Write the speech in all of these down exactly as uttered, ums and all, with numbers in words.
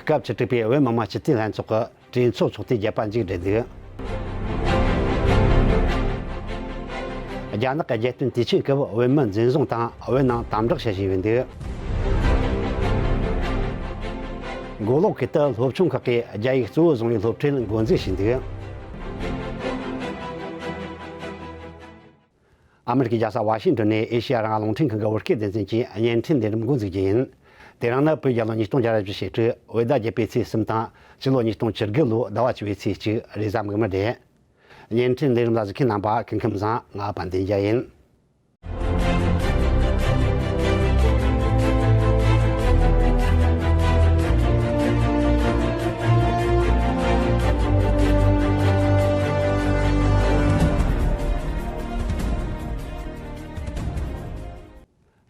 སྐབས་བཅུ་དྲུག་པའི་བོད་མི་མང་སྤྱི་འཐུས་ལྷན་ཚོགས་ཀྱི་གྲོས་ཚོགས་ཚོགས་དུས་བརྒྱད་པ་མཇུག་བསྒྲིལ་འདུག། རྒྱ་ནག་གི་རྒྱལ་བསྟན་དུས་ཆེན་སྐབས་བོད་མི་འཛིན་བཟུང་དང་བོད་ནང་དམ་དྲག་བྱེད་བཞིན་ཡོད་འདུག། མགོ་ལོག་ཁུལ་དུ་སློབ་ཆུང་ཁག་གིས་རྒྱ་ཡིག་གཙོ་བོ་བཟུང་བའི་སློབ་ཁྲིད་འགོ་འཛུགས་བྱས་འདུག། ཨ་མི་རི་ཀའི་རྒྱལ་ས་ཝ་ཤིང་ཏོན་ནས་ཨེ་ཤེ་ཡ་རང་དབང་རླུང་འཕྲིན་ཁང་གི་བོད་སྐད་སྡེ་ཚན་གྱིས་བརྙན་འཕྲིན་ལས་རིམ་འགོ་འཛུགས་རྒྱུ་ཡིན། དེ་རིང་ནི་བོད་རྒྱལ་ལོ་ཉིས་སྟོང་བརྒྱ་ར་བཞི་ཞེ་དྲུག་བོད་ཟླ་བརྒྱད་པའི་ཚེས་གསུམ་དང་ཕྱི་ལོ་ཉིས་སྟོང་བཅུ་དགུ་ལོའི་ཟླ་བ་བཅུ་པའི་ཚེས་གཅིག་རེས་གཟའ་མིག་དམར་རེད། བརྙན་འཕྲིན་ལས་རིམ་ལ་གཟིགས་མཁན་རྣམ་པ་སྐུ་ཁམས་བཟང་། ང་དཔལ་ལྡན་རྒྱལ་ཡིན།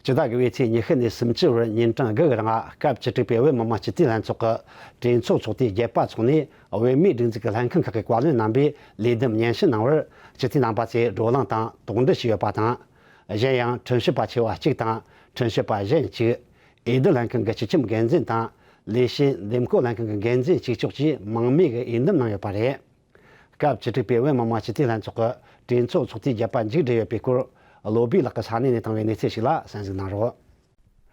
སྤྱི་ཟླ་དགུ་པའི་ཚེས་ཉི་ཤུ་ནས་སུམ་ཅུ་བར་ཉིན་གྲངས་དགུ་གི་རིང་སྐབས་བཅུ་དྲུག་པའི་བོད་མི་མང་སྤྱི་འཐུས་ལྷན་ཚོགས་ཀྱི་གྲོས་ཚོགས་ཚོགས་དུས་བརྒྱད་པ་འཚོགས་ནས། བོད་མིའི་སྒྲིག་འཛུགས་ཀྱི་ལྷན་ཁང་ཁག་གི་བཀའ་བློན་རྣམ་པས་ལས་བསྡོམས་སྙན་ཞུ་གནང་བར། སྤྱི་འཐུས་རྣམ་པ་ཚོས་བགྲོ་གླེང་དང་དོགས་འདྲི་བྱས་ཡོད་པ་དང་། གཞན་ཡང་ཁྲིམས་ཞིབ་པ་ཆེ་བ་གཅིག་དང་ཁྲིམས་ཞིབ་པ་གཞན་གཅིག། འོས་བསྡུ་ལྷན་ཁང་གི་སྤྱི་ཁྱབ་འགན་འཛིན་དང་། ལས་བྱེད་འདེམས་བསྐོ་ལྷན་ཁང་གི་འགན་འཛིན་གཅིག་ལྕོགས་ཀྱིས་མིང་མེད་ཀྱི་འོས་འདེམས་གནང་ཡོད་པ་རེད། སྐབས་བཅུ་དྲུག་པའི་བོད་མི་མང་སྤྱི་འཐུས་ལྷན་ཚོགས་ཀྱི་གྲོས་ཚོགས་ཚོགས་དུས་བརྒྱད་པ་མཇུག་བསྒྲིལ་ཡོད་པའི་སྐོར། བློ་བྷེ་ལགས་ཀྱིས་ས་གནས་ནས་བཏང་བའི་གནས་ཚུལ་ཞིག་ལ་གསན་གཟིགས་གནང་རོགས།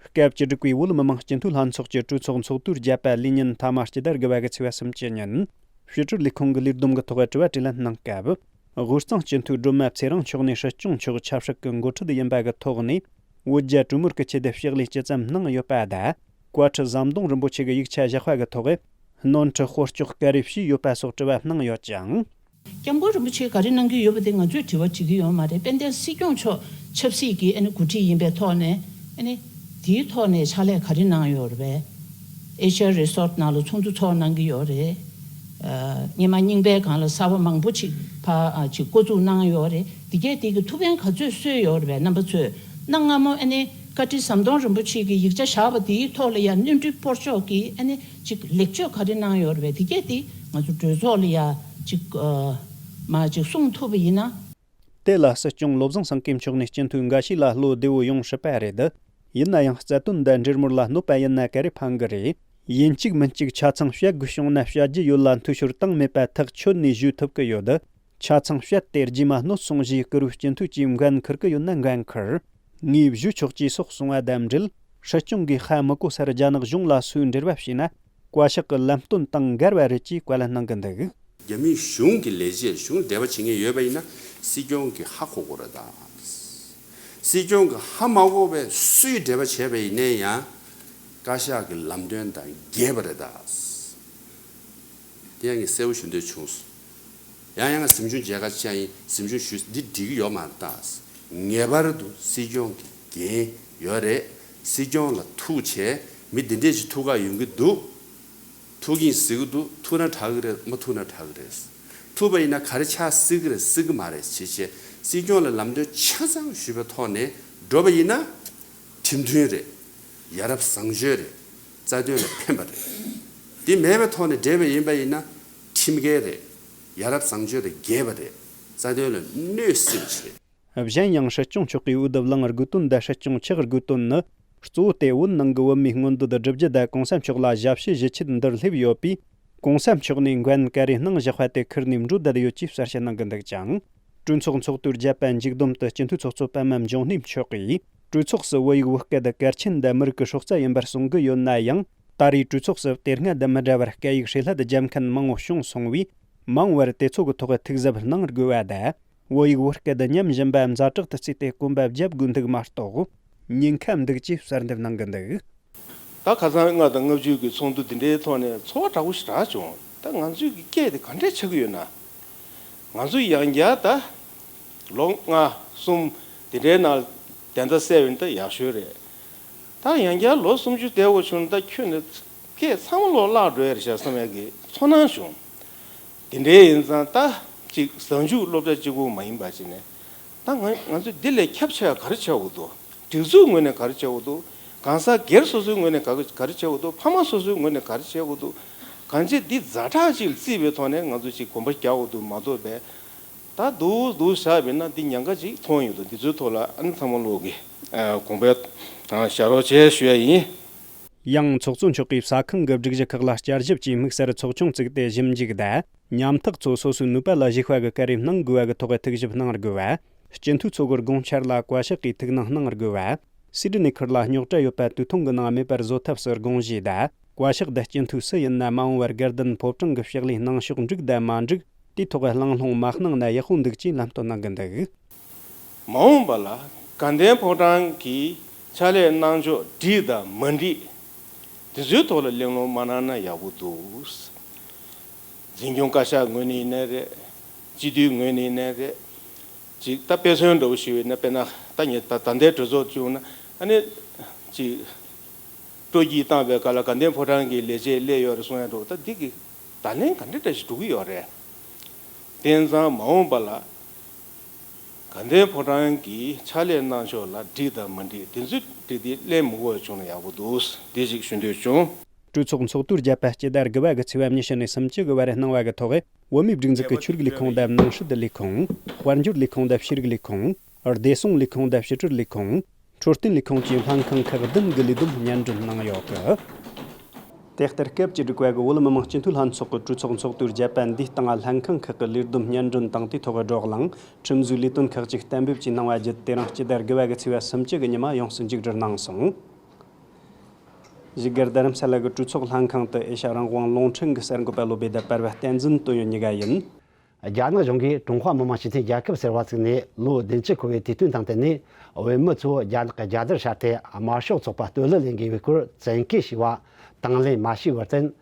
སྐབས་བཅུ་དྲུག་པའི་བོད་མི་མང་སྤྱི་འཐུས་ལྷན་ཚོགས་ཀྱི་གྲོས་ཚོགས་ཚོགས་དུས་བརྒྱད་པ་ལས་ཉིན་མཐའ་མ་སྤྱི་ཟླ་དགུ་པ་གི་ཚེས་པ་སུམ་ཅུ་ཉིན། ཕྱི་དྲིལ་ལས་ཁུངས་ཀྱི་ལས་བསྡོམས་ཀྱི་ཐོག་དྲི་བ་དྲིས་ལན་གནང་སྐབས། དབུས་གཙང་སྤྱི་འཐུས་སྒྲོལ་མ་ཚེ་རིང་མཆོག་ནས་སྲིད་སྐྱོང་མཆོག་ཆབ་སྲིད་ཀྱི་འགོ་ཁྲིད་ཡིན་པ་གི་ཐོག་ནས། བོད་རྒྱ་གྲོས་མོལ་གྱི་ཆེད་དུ་ཕྱག་ལས་ཇི་ཙམ་གནང་ཡོད་པ་དང་། བཀའ་ཁྲི་ཟམ་གདོང་རིན་པོ་ཆེ་གི་ཡིག་ཆ་བཞག་པ་གི་ཐོག་ནོར་འཁྲུལ་སྐོར་སྐྱོག་ག་རེ་བྱས་ཡོད་པ་སོགས་དྲི་བ་གནང་ཡོད་ཅིང་། སྐྱབས་མགོན་རིན་པོ་ཆེས་ག་རེ་གནང་གི་ཡོད་པ་དེ་ང་ཚོས་དྲི་བ་དྲི་གི་ཡོད་མ་རེད། དཔལ་ལྡན་སྲིད་སྐྱོང་མཆོག་ཆབ་སྲིད་ཀྱི་ཨ་ནི་འགོ་ཁྲིད་ཡིན་པའི་ཐོག་ནས་ཨ་ནི་དེའི་ཐོག་ནས་ཕྱག་ལས་ག་རེ་གནང་ཡོད་རེད་པས། ཨེ་ཤ་ཡ་རི་སོར་ཊི་ནང་ལ་ཚོགས་འདུ་ཚོགས་གནང་གི་ཡོད་རེད། ཨ་སྔོན་མ་རྙིང་པའི་སྒང་ལ་གསར་པ་མང་པོ་ཅིག་ཕ་ཨ་ཅིག་འགོ་འཛུགས་གནང་ཡོད་རེད། དེ་གས་དེ་གི་ཐུགས་ཕན་ག་ཚོད་གསོས་ཡོད་རེད་པས། རྣམ་པ་ཚོས་གནའ་སྔ་མོ་ཨ་ནི་བཀའ་ཁྲི་ཟམ་གདོང་རིན་པོ་ཆེ་གི་ཡིག་ཆ་བཞག་པ་དེའི་ཐོག་ལ་ཡང་སྣོན་འཕྲི་སྤོར་གཅོག་གི་ཨ་ནི་ཅིག་ལེགས་བཅོས་ག་རེ་གནང་ཡོད་རེད་པས། དེ་གས་དེ་ང་ཚོ་གྲོས་ཚོགས་ལ་ཡང་ཅིག་ཨ་མ་ཅིག་གསུང་ཐུབ་པ་ཡིན་ན། དེ་ལ་སྲིད་སྐྱོང་བློ་བཟང་སེང་གེ་མཆོག་ནས་སྤྱི་འཐུས་འགའ་ཞིག་ལ་བློ་བདེ་བོ་ཡོང་སྲིད་པ་རེད། ཡིན་ན་ཡང་རྩ་དོན་དང་འབྲེལ་མོལ་ལ་གནོད་པ་ཡིན་ན་ག་རེ་ཕན་གི་རེད། ཡིན་གཅིག་མིན་གཅིག་ཆ་ཚང་བཤད་དགོས་བྱུང་ན་བཤད་རྒྱུ་ཡོད་ལ་འཐུས་ཤོར་བཏང་མེད་པ་ཐག་ཆོད་ནས་ཞུ་ཐུབ་གི་ཡོད། ཆ་ཚང་བཤད་དེ་རྗེས་མ་གནོད་སོང་ཞེས་བཀུར་འོས་སྤྱི་འཐུས་ཀྱིས་འགན་འཁུར་གི་ཡོད་ན་འགན་འཁུར། ངས་ཞུ་ཆོག་ཅེས་སོགས་གསུངས་པ་དང་འབྲེལ། སྲིད་སྐྱོང་གིས་ཧ་མི་གོ་སར་རྒྱ་ནག་གཞུང་ལ་སུས་འབྲེལ་བ་བྱས་ན། བཀའ་ཤག་གི་ལམ་སྟོན་དང་འགལ་བ་རེད་ཅེས་བཀའ་ལན་གནང་གི་འདུག། རྒྱ་མིའི་གཞུང་གི་ལས་བྱེད་གཞུང་འབྲེལ་བ་བྱེད་མཁན་ཡོད་པ་ཡིན་ན་སྲིད་སྐྱོང་གིས་ཧ་གོ་དགོས་རེད་ད། སྲིད་སྐྱོང་གིས་ཧ་མ་གོ་བའི་སུས་འབྲེལ་བ་བྱས་པ་ཡིན་ནའི་ཡང་བཀའ་ཤག་གི་ལམ་སྟོན་དང་འགལ་བ་རེད་ད། དེ་ཡང་ངས་གསལ་པོ་ཞུ་འདོད་བྱུང་སོང་། ཡང་ཡང་གཟིམ་ཆུང་མཇལ་ཁ་བཅར་ཡིན། གཟིམ་ཆུང་ཞུས། འདི་འགྲིག་གི་ཡོད་མ་རེད་ད། ངེས་པར་དུ་སྲིད་སྐྱོང་གི་འགན་ཡོད་རེད། སྲིད་སྐྱོང་ལ་ཐུག་བྱས་མི་འདི་འདྲས་ཅིག་ཐུག་ག་ཡོང་གི་འདུག། ཐུག་གིན་ཟེར་གི་འདུག། ཐུག་ན་དྲག་གི་རེད། མ་ཐུག་ན་དྲག་གི་རེད། ཐུག་པ་ཡིན་ན་ག་རེ་ཆགས་སྲིད་གི་རེད་སྲིད་གི་མ་རེད་ཅེས་བྱས་སྲིད་སྐྱོང་ལ་ལམ་སྟོན་ཆ་ཚང་ཞུས་པའི་ཐོག་ནས་འགྲོ་བ་ཡིན་ན། ཁྲིམས་མཐུན་རེད། ཡ་རབས་བཟང་སྤྱོད་རེད། རྩ་དོན་ལ་ཕན་པ་རེད། དེ་མེད་པའི་ཐོག་ནས་འབྲེལ་བ་ཡིན་པ་ཡིན་ན། ཁྲིམས་འགལ་རེད། ཡ་རབས་བཟང་སྤྱོད་ལ་འགལ་བ་རེད། རྩ་དོན་ལ་གནོད་སེམས་ཆེ། གཞན་ཡང་སྲིད་སྐྱོང་མཆོག་གིས་འོས་བསྡུ་བླངས་དགོས་དོན་དང་སྲིད་སྐྱོང་ཆགས་དགོས་དོན་ནི། གཙོ་བོ་དེ་བོད་ནང་གི་བོད་མིའི་མངོན་འདོད་བསྒྲུབ་རྒྱུ་དང་གོང་ས་མཆོག་ལ་ཞབས་ཕྱི་ཞུ་ཆེད་འདིར་སླེབས་ཡོད་པས། གོང་ས་མཆོག་ནས་འགན་ག་རེ་གནང་བཞག་པ་དེ་ཁུར་ནས་འགྲོ་བསྡད་ཡོད་ཅེས་གསལ་བཤད་གནང་གི་འདུག་ཅིང་། གྲོས་ཚོགས་ཚོགས་དུས་བརྒྱད་པ་མཇུག་བསྡོམས་དུ་སྤྱི་འཐུས་ཚོགས་གཙོ་པད་མ་འབྱུང་གནས་མཆོག་གིས། གྲོས་ཚོགས་སུ་བོད་ཡིག་བོད་སྐད་གལ་ཆེན་དང་མི་རིགས་ཀྱི་སྲོག་རྩ་ཡིན་པར་གསུང་གི་ཡོད་ན་ཡང་། ད་རེས་གྲོས་ཚོགས་སུ་དེ་སྔ་དང་མི་འདྲ་བར་སྐད་ཡིག་ཧྲེ་ལྷད་རྒྱབ་མཁན་མང་བོ་བྱུང་སོང་བས། མང་བར་དེ་ཚོ་གི་ཐོག་ཐུགས་གཟབ་གནང་དགོས་པ་དང་། བོད་ཡིག་བོད་སྐད་ཉམས་བཞིན་པ་ཛ་དྲག་ཏུ་བརྩིས་ཏེ་གོམ་པ་རྒྱབ་དགོས་འདུག་མ་གཏོགས། ཉེན་ཁ་འདུག་ཅེས་གསལ་འདེབས་གནང་གི་འདུག། ད་ཁ་སང་ལྔ་དང་ལྔ་བཅུ་གི་ཚོགས་འདུ་འདི་འདྲའི་ཐོག་ནས་ཚོར་བ་དྲག་པོ་ཞིག་རག་བྱུང་། ད་ང་ཚོའི་གི་སྐད་དེ་ག་འདྲས་ཆགས་ཀྱི་ཡོད་ན། ང་ཚོ་ཡང་བསྐྱར་ད་ལོ་ལྔ་གསུམ་དེ་འདྲའི་ནང་བདེན་མཐའ་གསལ་བ་ཡིན་ན་ད་ཡག་ཤོས་རེད། ད་ཡང་བསྐྱར་ལོ་སུམ་ཅུ་བསྡད་དགོས་བྱུང་ན་ད་ཁྱོན་ནས་སྐད་ཚང་མ་ལོག་བརླག་འགྲོ་ཡ་རེད་ཤག་བསམ་ཡ་གི་ཚོར་སྣང་བྱུང་། དེ་འདྲའི་ཡིན་ཙང་ད་ཅིག་གཟའ་མཇུག་སློབ་གྲྭ་གཅིག་པོ་མ་ཡིན་པ་ཅིག་ནས་ད་ང་ང་ཚོས་འདི་ལས་ཁྱབ་ཆེ་བ་ག་རེ་བྱེད་དགོས་འདུག། སྒྲིག་འཛུགས་ངོས་ནས་ག་རེ་བྱེད་དགོས་འདུག། གང་ཟག་སྒེར་སོ་སོའི་ངོས་ནས་ག་ག་རེ་བྱེད་དགོས་འདུག། ཕ་མ་སོ་སོའི་ངོས་ནས་ག་རེ་བྱེད་དགོས་འདུག། གང་ཅི་འདི་ཛ་དྲག་ཅིག་ལ་བརྩིས་པའི་ཐོག་ནས་ང་ཚོ་ཅིག་གོམ་པ་རྒྱག་དགོས་འདུག་མ་གཏོགས་པས། ད་འདུག་འདུག་བཞག་པ་ཡིན་ན་འདི་ཉེན་ཁ་ཅིག་མཐོང་ཡོད་འདུག། འདི་ཚོའི་ཐོག་ལ་ཨ་ནི་ཚང་མ་ལོག་གི་ཨ་དགོངས་པ་དང་བཞག་རོགས་བྱས་ཞུ་ཡ་ཡིན། ཡང་ཚོགས་གཙོ་མཆོག་གིས་ཟ་ཁང་གི་སྒྲིག་གཞི་ཁག་ལ་བསྐྱར་ཞིབ་ཀྱིས་དམིགས་བསལ་ཚོགས་ཆུང་བཙུགས་ཏེ་ཞིབ་འཇུག་དང་། ཉམ་ཐག་ཚོ་སོ་སོའི་ནུས་པ་ལ་གཞིགས་པ་གི་སྐད་རིགས་གནང་དགོས་པ་གི་ཐོག་ཐུགས་ཞིབ་གནང་དགོས་པ། སྤྱི་འཐུས་ཚོ་གི་དགོངས་འཆར་ལ་བཀའ་ཤག་གིས་ཐུགས་སྣང་གནང་དགོས་པ། སི་ཌི་ནི་ཁུལ་ལ་རྙོག་དྲ་ཡོད་པ་དུས་ཐུང་གི་ནང་མེད་པར་བཟོ་ཐབས་སུ་དགོངས་བཞེས་དང་། བཀའ་ཤག་དང་སྤྱི་འཐུས་སུ་ཡིན་ན་མ་འོངས་པར་དགའ་ལྡན་ཕོ་བྲང་གི་ཕྱག་ལས་གནང་ཕྱོགས་འགྲིག་དང་མ་འགྲིག་དེའི་ཐོག་གླེང་སློང་མ་གནང་ན་ཡག་པོ་འདུག་ཅེས་ལམ་སྟོན་གནང་གི་འདུག། མ་འོངས་པ་ལ་དགའ་ལྡན་ཕོ་བྲང་གི་ཕྱག་ལས་གནང་ཕྱོགས་འགྲིག་དང་མ་འགྲིག་དེ་ཚོའི་ཐོག་ལ་གླེང་སློང་མ་གནང་ན་ཡག་པོ་འདུག། འཛིན་སྐྱོང་བཀའ་ཤག་ངོས་ནས་ཡིན་ན་རེད། སྤྱི་འཐུས་ངོས་ནས་ཡིན་ན་རེད། ཅིག་ད་དཔེ་མཚོན་འདྲ་བོ་ཞིག་ཡོད་ན། དཔེར་ན་ད་ངས་ད་ད་ལྟའི་གྲོས་ཚོགས་བཙུགས་ན་ཨ་ནི་ཅིག་སྤྲོ་སྐྱིད་བཏང་བའི་སྐབས་ལ་དགའ་ལྡན་ཕོ་བྲང་གི་ལས་བྱེད་སླེབས་ཡོད་རེད་གསུང་ཡ་འདྲ་བོ། ད་འདི་གི་བརྡ་ལན་ག་འདྲ་འདྲ་ཞིག་འགྲོ་གི་ཡོད་རེད། དེ་ཙང་མ་འོངས་པ་ལ་དགའ་ལྡན་ཕོ་བྲང་གི་ཕྱག་ལས་གནང་ཕྱོགས་ལ་འགྲིག་དང་མ་འགྲིག་དེ་ཚོ་འགྲིག་དེ་གླེང་མི་དགོས་བྱུང་ན་ཡག་པོ་འདུག། དེ་ཞིག་ཞུ་འདོད་བྱུང་། གྲོས་ཚོགས་ཚོགས་དུས་བརྒྱད་པ་སྤྱི་ཟླ་དགུ་པ་གི་ཚེས་པ་ཉི་ཤུ་ནས་སུམ་ཅུ་གི་བར་གནང་བ་གི་ཐོག་བོད་མིའི་སྒྲིག་འཛུགས་ཀྱི་ཆོས་རིག་ལས་ཁུངས་དང་ནང་སྲིད་ལས་ཁུངས། དཔལ་འབྱོར་ལས་ཁུངས་དང་ཤེས་རིག་ལས་ཁུངས། བདེ་སྲུང་ལས་ཁུངས་དང་ཕྱི་དྲིལ་ལས་ཁུངས། འཕྲོད་བསྟེན་ལས་ཁུངས་བཅས་ལྷན་ཁང་ཁག་བདུན་གྱི་ལས་བསྡོམས་སྙན་སྒྲོན་གནང་ཡོད་གི། དེ་ལྟར་སྐབས་བཅུ་དྲུག་པ་གི་བོད་མི་མང་སྤྱི་འཐུས་ལྷན་ཚོགས་ཀྱི་གྲོས་ཚོགས་ཚོགས་དུས་བརྒྱད་པ་འདིའི་སྟེང་ལ་ལྷན་ཁང་ཁག་གི་ལས་བསྡོམས་སྙན་སྒྲོན་དང་དེའི་ཐོག་བགྲོ་གླེང་། ཁྲིམས་བཟོའི་ལས་དོན་ཁག་ཅིག་གཏན་འབེབས་ཀྱིས་གནང་བ་བརྒྱུད་དེ་རིང་སྤྱི་ཟླ་དགུ་པ་གི་ཚེས་པ་སུམ་ཅུ་གི་ཉི་མ་ཡོངས་སུ་མཇུག་སྒྲིལ་གནང་སོང་། བཞུགས་སྒར་རྡ་རམ་ས་ལ་གི་གྲོས་ཚོགས་ལྷན་ཁང་དུ་ཨེ་ཤ་རང་དབང་རླུང་འཕྲིན་གྱི་གསར་འགོད་པ་བློ་བདེ་དང་པར་བ་བསྟན་འཛིན་དོན་ཡོད་གཉིས་ཀ་ཡིན། རྒྱ་ནག་གཞུང་གིས་ཀྲུང་ཧྭ་མི་དམངས་སྤྱི་མཐུན་རྒྱལ་ཁབ་ཟེར་བ་བཙུགས་ནས་ལོ་བདུན་ཅུ་འཁོར་བའི་དུས་སྟོན་དང་བསྟུན་ནས། བོད་མི་ཚོས་རྒྱ་ནག་གི་རྒྱལ་དར་ཕྱར་ཏེ་དམར་ཤོག་ཚོགས་པ་བསྟོད་གླུ་ལེན་དགོས་པའི་སྐོར་བཙན་སྐུལ་བྱས་པ་དང་ལེན་མ་བྱས་པར་བརྟེན།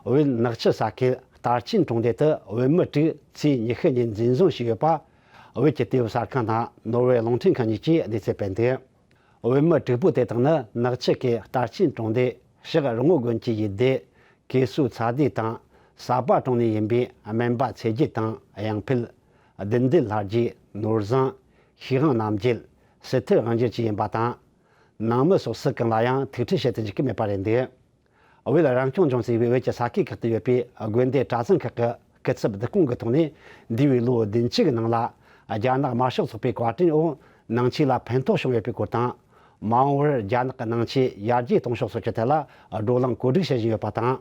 བོད་ནག་ཆུ་ས་ཁུལ་སྟར་ཆེན་གྲོང་སྡེ་དུ་བོད་མི་དྲུག་ཚེས་ཉི་ཤུ་ཉིན་འཛིན་བཟུང་བྱས་ཡོད་པ། བོད་ཀྱི་དུས་བབ་གསར་ཁང་དང་ནོར་ཝེ་རླུང་འཕྲིན་ཁང་གཉིས་ཀྱིས་གནས་ཚུལ་སྤེལ་འདུག། བོད་མི་དྲུག་པོ་དེ་དག་ནི་ནག་ཆུ་ཁུལ་སྟར་ཆེན་གྲོང་སྡེ་ཤག་རོང་བོ་དགོན་གྱི་ཡུལ་སྡེ་ཀེ་སུ་ཚ་སྡེ་དང་ཟ་པ་གྲོང་ནས་ཡིན་པའི་སྨན་པ་ཚེ་རྒྱལ་དང་གཡང་འཕེལ། བདུད་འདུལ་ལྷ་རྗེ། ནོར་བཟང་། ཤེས་དབང་རྣམ་རྒྱལ། སྲིད་ཐར་དབང་རྒྱལ་བཅས་ཡིན་པ་དང་། ནང་མི་སོགས་སུ་གང་ལ་ཡང་ཐུག་འཕྲད་བྱེད་དུ་འཇུག་གི་མེད་པ་རེད་འདུག། བོད་རང་སྐྱོང་ལྗོངས་ཟེར་བའི་བོད་ཀྱི་ས་ཁུལ་ཁག་ཏུ་ཡོད་པའི་དགོན་སྡེ་གྲྭ་ཚང་ཁག་གི་སྐུ་ཚབ་བསྡུ་སྐོང་གི་ཐོག་ནས་འདས་པའི་ལོ་བདུན་ཅུ་གི་ནང་ལ་རྒྱ་ནག་དམར་ཤོག་ཚོགས་པའི་བཀའ་དྲིན་འོག་ནང་ཆོས་ལ་ཕན་ཐོགས་བྱུང་ཡོད་པའི་སྐོར་དང་། མ་འོངས་པར་རྒྱ་ནག་གི་ནང་ཆོས་ཡར་རྒྱས་གཏོང་ཕྱོགས་སོགས་ཀྱི་ཐད་ལ་བགྲོ་གླེང་གོ་སྒྲིག་བྱེད་བཞིན་ཡོད་པ་དང་།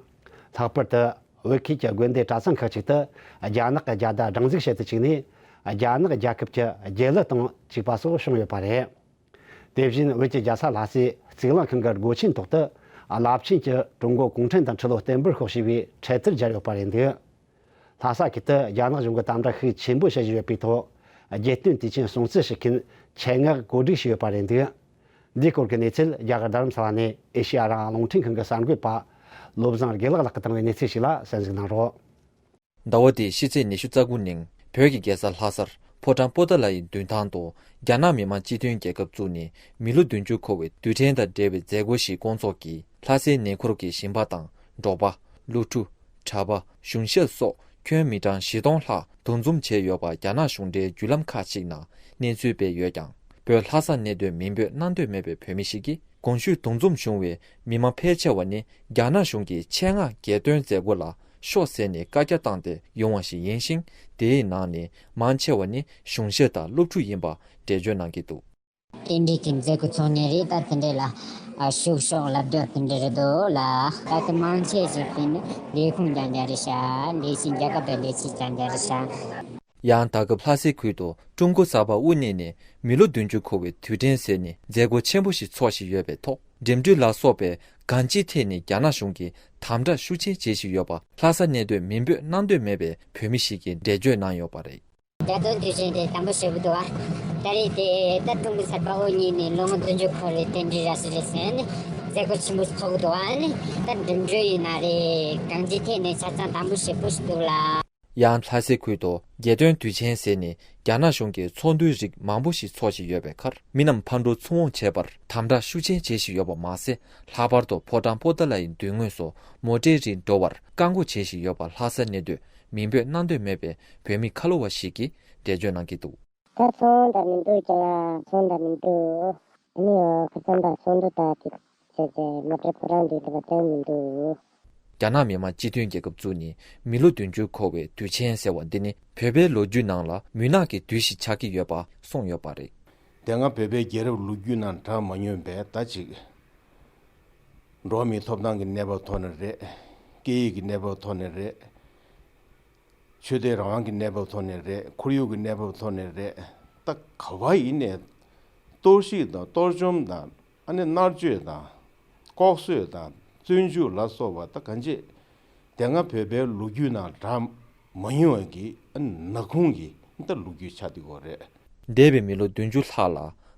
ལྷག་པར་དུ་བོད་ཁུལ་གྱི་དགོན་སྡེ་གྲྭ་ཚང་ཁག་ཅིག་ཏུ་རྒྱ་ནག་གི་རྒྱལ་དར་སྒྲེང་འཛུགས་བྱེད་དུ་བཅུག་ནས་རྒྱ་ནག་རྒྱལ་ཁབ་ཀྱི་རྒྱལ་གླུ་དང་གཅིག་པ་སོགས་བྱུང་ཡོད་པ་རེད། དེ་བཞིན་བོད་ཀྱི་རྒྱལ་ས་ལྷ་སའི་གཙུག་ལག་ཁང་གི་སྒོ་ཆེན་ཐོག་ཏུ་རླབས་ཆེན་གྱི་ཀྲུང་གོ་གུང་ཁྲན་ཏང་ཁྲི་ལོ་བརྟན་པོར་ཤོག་ཞེས་པའི་འཕྲེད་དར་སྦྱར་ཡོད་པ་རེད་འདུག། ལྷ་ས་ཁུལ་དུ་རྒྱ་ནག་གཞུང་གིས་དམ་དྲག་ཤུགས་ཆེན་པོ་བྱེད་བཞིན་ཡོད་པའི་ཐོག་རྒྱལ་སྟོན་དུས་ཆེན་སྲུང་བརྩི་ཞུ་མཁན་ཆེད་མངགས་གོ་སྒྲིག་བྱས་ཡོད་པ་རེད་འདུག། འདིའི་སྐོར་གྱི་གནས་ཚུལ་རྒྱ་གར་རྡ་རམ་ས་ལ་ནས་ཨེ་ཤེ་ཡ་རང་དབང་རླུང་འཕྲིན་ཁང་གི་གསར་འགོད་པ་བློ་བཟང་དགེ་ལེགས་ལགས་ཀྱིས་བཏང་བའི་གནས་ཚུལ་ཞིག་ལ་གསན་གཟིགས་གནང་རོགས། ཟླ་བ་འདིའི་ཕྱི་ཚེས་ཉི་ཤུ་རྩ་དགུ་ཉིན་བོད་ཀྱི་རྒྱལ་ས་ལྷ་སར་ཕོ་བྲང་པོ་ཏཱ་ལ་ཡི་མདུན་ཐང་དུ་རྒྱ་ནག་མི་དམངས་སྤྱི་མཐུན་རྒྱལ་ཁབ་བཙུགས་ནས་མི་ལོ་བདུན་ཅུ་འཁོར་བའི་དུས་དྲན་དང་འབྲེལ་བའི་མཛད་སྒོ་ཞིག་བསྐོང་ཚོགས་ཀྱིས། ལྷ་སའི་ཉེ་འཁོར་གྱི་ཞིང་པ་དང་འབྲོག་པ། སློབ་ཕྲུག་གྲྭ་པ། གཞུང་ཞབས་སོགས་ཁྱོན་མི་གྲངས་བཞི་སྟོང་ལྷག་འདུ་འཛོམས་བྱས་ཡོད་པ་རྒྱ་ནག་གཞུང་འབྲེལ་བརྒྱུད་ལམ་ཁག་ཅིག་ནང་གནས་ཚུལ་སྤེལ་ཡོད་ཀྱང་། བོད་ལྷ་ས་གནས་སྡོད་མིང་འབོད་གནང་འདོད་མེད་པའི་བོད་མི་ཞིག་གིས། གོང་ཞུས་འདུ་འཛོམས་བྱུང་བའི་མི་མང་ཕལ་ཆེ་བ་ནི་རྒྱ་ནག་གཞུང་གི་ཆེད་མངགས་རྒྱལ་སྟོན་མཛད་སྒོ་ལ་ཤོག་ཟེར་ནས་བཀའ་རྒྱ་བཏང་སྟེ་ཡོང་བ་ཞིག་ཡིན་ཞིང་། དེའི་ནང་ནས་མང་ཆེ་བ་ནི་གཞུང་ཞབས་དང་སློབ་ཕྲུག་ཡིན་པ་འགྲེལ་བརྗོད་གནང་གི་འདུག། དེ་འདྲའི་གི་མཛད་སྒོ་ཚོགས་ནས་རེད། ད་དེ་འདྲའི་ལ་ཨ་ཞུགས་ཤོག་ལབ་རྒྱུ་དེ་འདྲ་རེད་འདུག་ལ། ད་དེ་མང་ཆེ་ཞིག་དེ་ནི་ལས་ཁུངས་རྐྱང་རྐྱང་རེད་ཤག། ལས་བྱེད་རྒྱལ་ཁབ་པའི་ལས་བྱེད་རྐྱང་རྐྱང་རེད་ཤག། ཡང་ད་སྐབས་ལྷ་སའི་ཁུལ་དུ་ཀྲུང་གོ་གསར་པ་དབུ་བརྙེས་ནས་མི་ལོ་བདུན་ཅུ་འཁོར་བའི་དུས་དྲན་ཟེར་ནས་མཛད་སྒོ་ཆེན་པོ་ཞིག་འཚོགས་བཞིན་ཡོད་པའི་ཐོག་འགྲིམ་འགྲུལ་ལ་སོགས་པའི་གང་ཅིའི་ཐད་ནས་རྒྱ་ནག་གཞུང་གིས་དམ་དྲག་ཤུགས་ཆེན་བྱེད་བཞིན་ཡོད་པ་ལྷ་ས་གནས་སྡོད་མིང་འབོད་གནང་འདོད་མེད་པའི་བོད་མི་ཞིག་གིས་འགྲེལ་བརྗོད་གནང་ཡོད་པ་རེད། རྒྱལ་སྟོན་དུས་ཆེན་དེ་དམ་པོ་ཞེ་པོ་འདུག་ཨ། ད་རེས་དེ་ད་ཀྲུང་གོ་གསར་པ་དབུ་བརྙེས་ནས་ལོ་ངོ་བདུན་ཅུ་འཁོར་བའི་རྟེན་འབྲེལ་ར་སི་རེད་ཟེར་ནས་མཛད་སྒོ་ཆེན་པོ་ཚོགས་འདུག་ཨ་ནི། ད་འགྲིམ་འགྲུལ་ཡིན་ན་རེད། གང་ཅིའི་ཐད་ནས་ཆ་ཚང་དམ་པོ་ཞེ་པོ་ཞིག་འདུག་ལ། ཡང་ལྷ་སའི་ཁུལ་དུ་རྒྱལ་སྟོན་དུས་ཆེན་ཟེར་ནས་རྒྱ་ནག་གཞུང་གིས་ཚོགས་འདུའི་རིགས་མང་པོ་ཞིག་འཚོགས་བཞིན་ཡོད་པའི་ཁར། མི་རྣམས་ཕར་འགྲོ་ཚུར་འོང་བྱེད་པར་དམ་དྲག་ཤུགས་ཆེན་བྱེད་བཞིན་ཡོད་པ་མ་ཟད། ལྷག་པར་དུ་ཕོ་བྲང་པོ་ཏཱ་ལའི་མདུན་ངོས་སུ་མོ་ཊའི་རིགས་འགྲོ་བར་བཀག་འགོག་བྱེད་བཞིན་ཡོད་པ་ལྷ་ས་གནས་སྡོད་མིང་འབོད་གནང་འདོད་མེད་པའི་བོད་མི་ཁ་ལོ་བ་ཞིག་གིས་འགྲེལ་བརྗོད་གནང་གི་འདུག། ད་ཚོང་དང་མི་འདུག་ཀྱང་ཡང་ཚོང་དང་མི་འདུག། ཨ་ནི་ཁ་སང་དང་ཚོགས་འདུ་དང་དེ་བྱས་ཏེ་མོ་ཊའི་ཕོ་བྲང་འདི་འདྲ་བ་བཏོན་མི་འདུག། རྒྱ་ནག་མི་དམངས་སྤྱི་མཐུན་རྒྱལ་ཁབ་བཙུགས་ནས་མི་ལོ་བདུན་ཅུ་འཁོར་བའི་དུས་ཆེན་ཟེར་བ་འདི་ནི་བོད་པའི་ལོ་རྒྱུས་ནང་ལ་མུན་ནག་གི་དུས་ཤིག་ཆགས་ཀྱི་ཡོད་པ་གསུངས་ཡོད་པ་རེད། དེ་སྔ་བོད་པའི་རྒྱལ་རབས་ལོ་རྒྱུས་ནང་གྲགས་མ་མྱོང་པའི་ད་ཅིག་ འགྲོ་བ་མིའི་ཐོབ་ཐང་གི་གནས་བབ་ཐོག་ནས་རེད། སྐད་ཡིག་གི་གནས་བབ་ཐོག་ནས་རེད། ཆོས་དད་རང་དབང་གི་གནས་བབ་ཐོག་ནས་རེད། ཁོར་ཡུག་གི་གནས་བབ་ཐོག་ནས་རེད། ད་ག་བ་ཡིན་ནས་གཏོར་བཤིག་དང་གཏོར་བཅོམ་དང་ཨ་ནི་མནར་གཅོད་དང་ལྐོག་གསོད་དང་བཙོན་འཇུག་ལ་སོགས་པ་ད་གང་ཅི་དེ་སྔ་བོད་པའི་ལོ་རྒྱུས་ནང་གྲགས་མ་མྱོང་བའི་གི་ཨ་ནི་ནག་ཁུང་གི་ད་ལོ་རྒྱུས་ཆགས་བསྡད་ཡོད་རེད། འདས་པའི་མི་ལོ་བདུན་ཅུ་ལྷག་ལ་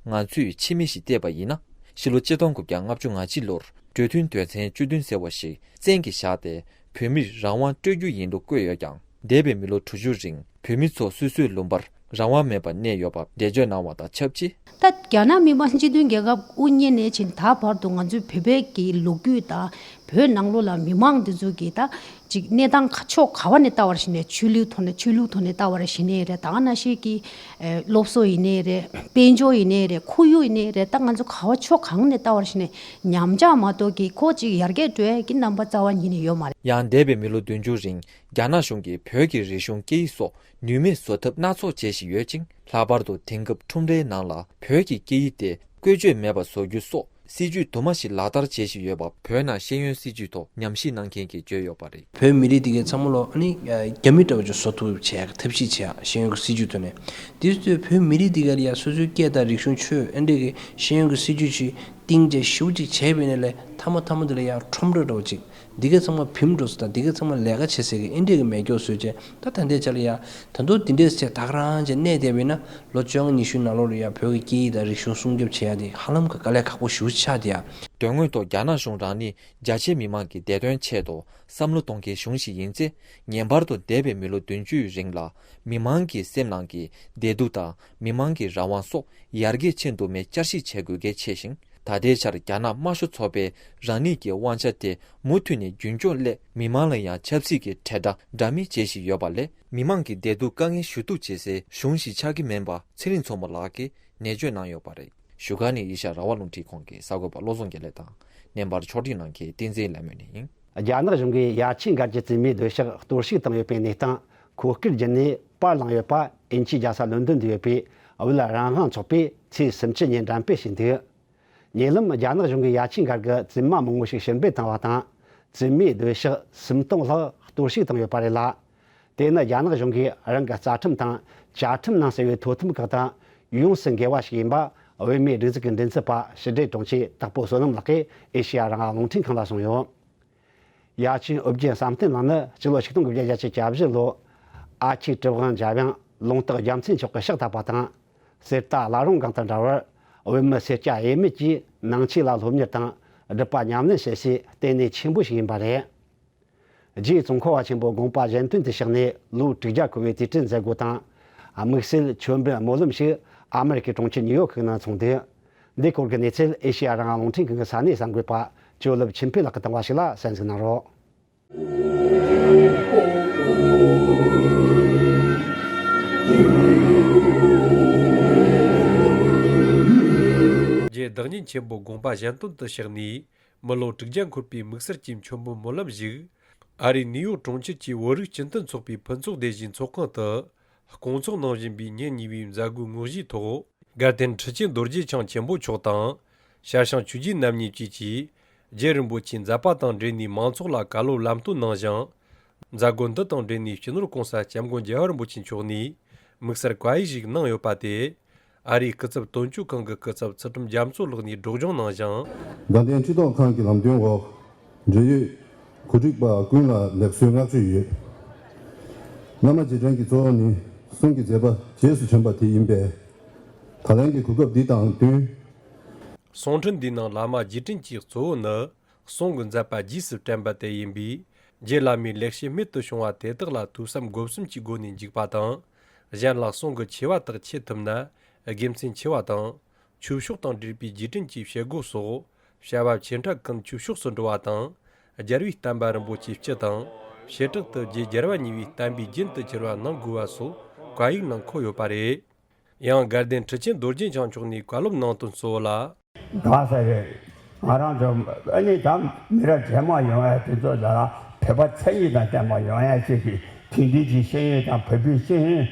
ང་ཚོས་ཕྱི་མིག་ཞིག་བལྟས་པ་ཡིན་ན། ཕྱི་ལོ་ཆིག་སྟོང་དགུ་བརྒྱ་ལྔ་བཅུ་ང་གཅིག་ལོར་གྲོས་མཐུན་དོན་ཚན་བཅུ་བདུན་ཟེར་བ་ཞིག་བཙན་གྱིས་བཞག་སྟེ། བོད་མིར་རང་དབང་སྤྲོད་རྒྱུ་ཡིན་ལུགས་བཀོད་ཡོད་ཀྱང་། འདས་པའི་མི་ལོ་དྲུག་ཅུ་རིང་བོད་མི་ཚོ་སོ་སོའི་ལུང་པར་རང་དབང་མེད་པར་གནས་ཡོད་པ་འགྲེལ་བརྗོད་གནང་བ་དང་ཆབས་ཅིག་ད་རྒྱ་ནག་མི་དམངས་སྤྱི་མཐུན་རྒྱལ་ཁབ་དབུ་བརྙེས་ནས་ཕྱིན་ད་བར་དུ་ང་ཚོའི་བོད་པའི་གི་ལོ་རྒྱུས་དང་བོད་ནང་ལོགས་ལ་མི་མང་འདི་ཚོ་གི་ད་ཅིག་གནས་སྟངས་ཁ་ཕྱོགས་ག་བ་ནས་ལྟ་བར་ཞིག་ནས་ཆོས་ལུགས་ཐོག་ནས་ཆོས་ལུགས་ཐོག་ནས་ལྟ་བར་ཞིག་ནས་རེད། ད་ག་ནང་བཞིན་གི་ཨེ་སློབ་གསོ་ཡིན་ནའི་རེད། དཔལ་འབྱོར་ཡིན་ནའི་རེད། ཁོར་ཡུག་ཡིན་ནའི་རེད། ད་ང་ཚོ་ག་བ་ཕྱོགས་གང་ནས་ལྟ་བར་ཞིག་ནས་ཉམས་ཆག་མ་གཏོགས་ཀྱི་ཁོ་ཅིག་ཡར་རྒྱས་འགྲོ་ཡ་གི་རྣམ་པ་རྩ་བ་ཉིད་ནས་ཡོད་མ་རེད། ཡང་འདས་པའི་མི་ལོ་བདུན་ཅུ་རིང་རྒྱ་ནག་གཞུང་གིས་བོད་ཀྱི་རིག་གཞུང་སྐད་ཡིག་སོགས་ནུས་མེད་བཟོ་ཐབས་སྣ་ཚོགས་བྱེད་བཞིན་ཡོད་ཅིང་། ལྷག་པར་དུ་དེང་སྐབས་ཁྲོམ་རའི་ནང་ལ་བོད་ཀྱི་སྐད་ཡིག་དེ་བཀོལ་སྤྱོད་མེད་པ་བཟོ་རྒྱུ་སོགས་སྲིད་ཇུས་དུ་མ་ཞིག་ལག་བསྟར་བྱེད་བཞིན་ཡོད་པ་བོད་ནང་ཤེས་ཡོན་སྲིད་ཇུས་ཐོག་ཉམས་ཞིབ་གནང་མཁན་གྱིས་བརྗོད་ཡོད་པ་རེད། བོད་མི་རིགས་དེ་གའི་ཚང་མ་ལོ་ཨ་ནི་རྒྱ་མི་འདྲ་བོ་ཅིག་བཟོ་ཐུབ་བྱེད་ཡག་ཐབས་ཤེས་བྱེད་ཡག་ཤེས་ཡོན་གྱི་སྲིད་ཇུས་ཐོག་ནས། དེ་ཚོས་བོད་མི་རིགས་དེ་ག་ལ་ཡ་སོ་སོའི་སྐད་དང་རིག་གཞུང་ཆོས་ཨེ་འདྲས་ཀྱི་ཤེས་ཡོན་གྱི་སྲིད་ཇུས་ཅིག་གཏིང་བརྒྱབ་ཞེ་པོ་ཅིག་བྱས་པ་ཡིན་ན་ལས་མཐའ་མ་མཐའ་མ་དེ་ལ་ཡ་ཁྲོམ་ར་འདྲ་བོ་ཅིག་འདི་ག་ཚང་མ་བིམ་འགྲོ་ས་དང་འདི་ག་ཚང་མ་ལས་ཀ་བྱེད་སའི་གི་ཨེ་འདྲས་ཀྱི་མེ་སྒྱོགས་བཟོས་བྱས། ད་ད་ལྟའི་ཆ་ལ་ཡ་ད་དུང་འདི་འདྲས་བྱས་ད་ག་རང་བྱས་གནས་བསྡད་པ་ཡིན་ན་ལོ་བཅོ་ལྔ་ཉི་ཤུའི་ནང་ལོགས་ལ་ཡ་བོད་ཀྱི་སྐད་ཡིག་དང་རིག་གཞུང་སྲུང་སྐྱོབ་བྱེད་ཡ་དེ་ཧ་ལམ་གྱི་དཀའ་ལས་ཁག་པོ་ཞེ་པོ་ཅིག་ཆགས་བསྡད་ཡ། དོན་དངོས་ཐོག་རྒྱ་ནག་གཞུང་རང་ནི་རྒྱ་ཆེའི་མི་མང་གི་བདེ་དོན་ཆེད་དུ་བསམ་བློ་གཏོང་མཁན་གཞུང་ཞིག་ཡིན་ཚེ། ངེས་པར་དུ་འདས་པའི་མི་ལོ་བདུན་ཅུའི་རིང་ལ་མི་མང་གི་སེམས་ནང་གི་བདེ་སྡུག་དང་མི་མང་གི་རང་དབང་སོགས་ཡར་རྒྱས་ཕྱིན་འདུག་མེད་བསྐྱར་ཞིབ་བྱེད་དགོས་གལ་ཆེ་ཞིང་། ད་ལྟའི་ཆར་རྒྱ་ནག་དམར་ཤོག་ཚོགས་པས་རང་ཉིད་ཀྱི་དབང་ཆ་དེ་མུ་མཐུད་ནས་རྒྱུན་སྐྱོང་སླད། མི་མང་ལ་ཡང་ཆབ་སྲིད་ཀྱི་དྲིལ་བསྒྲགས་འདྲ་མིན་བྱེད་བཞིན་ཡོད་པ་ལས། མི་མང་གི་བདེ་སྡུག་དཀའ་ངལ་ཞུ་གཏུག་བྱེད་སའི་གཞུང་ཞིག་ཆགས་ཀྱི་མིན་པ་ཚེ་རིང་མཚོ་མོ་ལགས་ཀྱིས་ནན་བརྗོད་གནང་ཡོད་པ་རེད། བཞུགས་སྒར་ནས་ཨེ་ཤ་ཡ་རང་དབང་རླུང་འཕྲིན་ཁང་གི་གསར་འགོད་པ་བློ་བཟང་དགེ་ལེགས་དང་། བརྙན་པར་ཕྱོགས་སྒྲིག་གནང་མཁན་བསྟན་འཛིན་ལྷ་མོ་ཡིན། རྒྱ་ནག་གཞུང་གིས་ཡ་ཆེན་སྒར་གྱི་བཙུན་མའི་སྡོད་ཤག་གཏོར་བཤིག་བཏང་ཡོད་པའི་གནས་སྟངས་ཁོ་སྐར་བརྒྱུད་ནས་པར་བླངས་ཡོད་པ་དབྱིན་ཇིའི་རྒྱལ་ས་ལོན་ཌོན་དུ་ཡོད་པའི་བོད་རང་དབང་ཚོགས་པས་ཚེས་སུམ་ཅུ་ཉིན་འགྲེམས་སྤེལ་བྱས་འདུག་ཉེ་ལམ་རྒྱ་ནག་གཞུང་གིས་ཡ་ཆེན་སྒར་གྱི་བཙུན་མ་མང་པོ་ཞིག་ཕྱིར་འབུད་བཏང་བ་དང་། བཙུན་མའི་སྡོད་ཤག་སུམ་སྟོང་ལྷག་གཏོར་བཤིག་བཏང་ཡོད་པ་རེད་ལ། དེ་ནི་རྒྱ་ནག་གཞུང་གིས་རང་གི་རྩ་ཁྲིམས་དང་བཅའ་ཁྲིམས་ནང་གསལ་བའི་དོ་དམ་ཁག་དང་ཡོངས་སུ་འགལ་བ་ཞིག་ཡིན་པ། བོད་མིའི་སྒྲིག་འཛུགས་ཀྱི་མགྲིན་ཚབ་པ་ཕྱི་དྲིལ་དྲུང་ཆེ་དྭགས་པོ་བསོད་ནམས་ལགས་ཀྱིས་ཨེ་ཤེ་ཡ་རང་དབང་རླུང་འཕྲིན་ཁང་ལ་གསུངས་ཡོད། ཡ་ཆེན་ཨོ་རྒྱན་བསམ་གཏན་ལགས་ནི་སྤྱི་ལོ་ཆིག་སྟོང་དགུ་བརྒྱ་བརྒྱད་ཅུ་གྱ་བཞི་ལོ་ཨ་ཁུ་གྲུབ་དབང་འཇམ་དབྱངས་ལུང་རྟོགས་རྒྱལ་མཚན་མཆོག་གི་ཕྱག་བཏབ་པ་དང་། གསེར་རྟ་བླ་རུང་སྒང་དང་འདྲ་བར་བོད་མི་སེར་སྐྱ་ཡས་མས་ཀྱིས་ནང་ཆོས་ལ་སློབ་གཉེར་དང་སྒྲུབ་པ་ཉམས་ལེན་བྱེད་སའི་ལྟེ་གནས་ཆེན་པོ་ཞིག་ཡིན་པ་རེད། རྗེ་ཙོང་ཁ་པ་ཆེན་པོ་དགོངས་པ་གཞན་དོན་དུ་གཤེགས་ནས་ལོ་དྲུག་བརྒྱ་འཁོར་བའི་དུས་དྲན་མཛད་སྒོ་དང་། དམིགས་བསལ་མཆོད་འབུལ་སྨོན་ལམ་ཞིག་ཨ་མེ་རི་ཀའི་གྲོང་ཁྱེར་ནིའུ་ཡོག་ཁུལ་ནང་འཚོགས་འདུག་འདི་སྐོར་གྱི་གནས་ཚུལ་ཨེ་ཤེ་ཡ་རང་དབང་རླུང་འཕྲིན་ཁང་གི་ས་གནས་གསར་འགོད་པ་ཇོ་ལེབ་ཆིན་ཕེ་ལགས་ཀྱིས་བཏང་བ་ཞིག་ལ་གསན་གཟིགས་གནང་རོགས། རྗེ་བདག་ཉིད་ཆེན་པོ་དགོངས་པ་གཞན་དོན་དུ་གཤེགས་ནས་མི་ལོ་དྲུག་བརྒྱ་འཁོར་བའི་དམིགས་བསལ་གྱི་མཆོད་འབུལ་སྨོན་ལམ་ཞིག་ཨ་རིའི་ནིའུ་ཡོག་གྲོང་ཁྱེར་གྱི་བོད་རིགས་སྤྱི་མཐུན་ཚོགས་པའི་ཕུན་ཚོགས་སྡེ་བཞིའི་ཚོགས་ཁང་དུ་སྐོང་ཚོགས་གནང་བཞིན་པའི་ཉིན་གཉིས་པའི་མཛད་སྒོའི་དངོས་གཞིའི་ཐོག་དགའ་ལྡན་ཁྲི་ཆེན་རྡོ་རྗེ་འཆང་ཆེན་པོ་མཆོག་དང་། ཞར་བྱང་ཆོས་རྗེ་རྣམ་གཉིས་བཅས་ཀྱིས་རྗེ་རིན་པོ་ཆེའི་མཛད་པ་དང་འབྲེལ་ནས་མང་ཚོགས་ལ་བཀའ་སློབ་ལམ་སྟོན་གནང་ཞིང་། མཛད་སྒོ་འདི་དང་འབྲེལ་ནས་སྤྱི་ནོར་༸གོང་ས་༸སྐྱབས་མགོན་རྒྱལ་བ་རིན་པོ་ཆེ་མཆོག་ནས་དམིགས་བསལ་བཀའ་ཡིག་ཞིག་གནང་ཡོད་པ་དེ། ཨ་རིའི་སྐུ་ཚབ་དོན་གཅོད་ཁང་གི་སྐུ་ཚབ་ཚུལ་ཁྲིམས་རྒྱ་མཚོ་ལགས་ནས་སྒྲོག་སྦྱང་གནང་ཞིང་། དགའ་ལྡན་ཁྲི་ཐོག་ཁང་གི་ལམ་སྟོན་འོག་འབྲེལ་ཡོད་གོ་སྒྲིག་པ་ཀུན་ལ་ལེགས་གསོལ་བསྔགས་བརྗོད་ཡོད། བླ་མ་རྗེས་དྲན་གྱི་གཙོ་བོ་ནི་གསུང་གི་མཛད་པ་རྗེས་སུ་དྲན་པ་དེ་ཡིན་པས། ད་ལན་གྱི་གོ་སྐབས་འདི་དང་བསྟུན། གསུང་འཕྲིན་འདིའི་ནང་བླ་མ་རྗེས་དྲན་གྱི་གཙོ་བོ་ནི། གསུང་གི་མཛད་པ་རྗེས་སུ་དྲན་པ་དེ་ཡིན་པས། རྗེ་བླ་མའི་ལེགས་བཤད་རྨད་དུ་བྱུང་བ་དེ་དག་ལ་ཐོས་བསམ་སྒོམ་གསུམ་གྱི་སྒོ་ནས་འཇུག་པ་དང་། གཞན་ལ་གསུང་གི་ཆེ་བ་དག་འཆད་ཐུབ་ན་དགེ་མཚན་ཆེ་བ་དང་། ཆོས་ཕྱོགས་དང་འབྲེལ་བའི་རྗེས་དྲན་གྱི་བྱེད་སྒོ་སོགས་བྱ་བ་ཆེ་ཕྲ་ཀུན་ཆོས་ཕྱོགས་སུ་འགྲོ་བ་དང་། རྒྱལ་བའི་བསྟན་པ་རིན་པོ་ཆེའི་སྤྱི་དང་། བྱེ་བྲག་ཏུ་རྗེ་རྒྱལ་བ་གཉིས་པའི་བསྟན་པའི་རྒྱུན་དུ་གྱུར་པ་གནང་དགོས་པ་སོགས་བཀའ་ཡིག་ནང་འཁོད་ཡོད་པ་རེད། ཡང་དགའ་ལྡན་ཁྲི་ཆེན་རྡོ་རྗེ་འཆང་མཆོག་ནས་བཀའ་སློབ་གནང་དོན་གཙོ་བོ་ལ། གང་ཟེར་རེད། ང་རང་ཚོ་ཨ་ནི་ད་མི་རབས་རྗེས་མ་ཡོང་ཡ་དེ་ཚོ་ལ་བོད་པ་མཚན་ཉིད་དང་ལྡན་པ་ཡོང་ཡ་ཅིག་གི་དེང་དུས་ཀྱི་ཤེས་ཡོན་དང་བོད་པའི་ཤེས་ཡོན་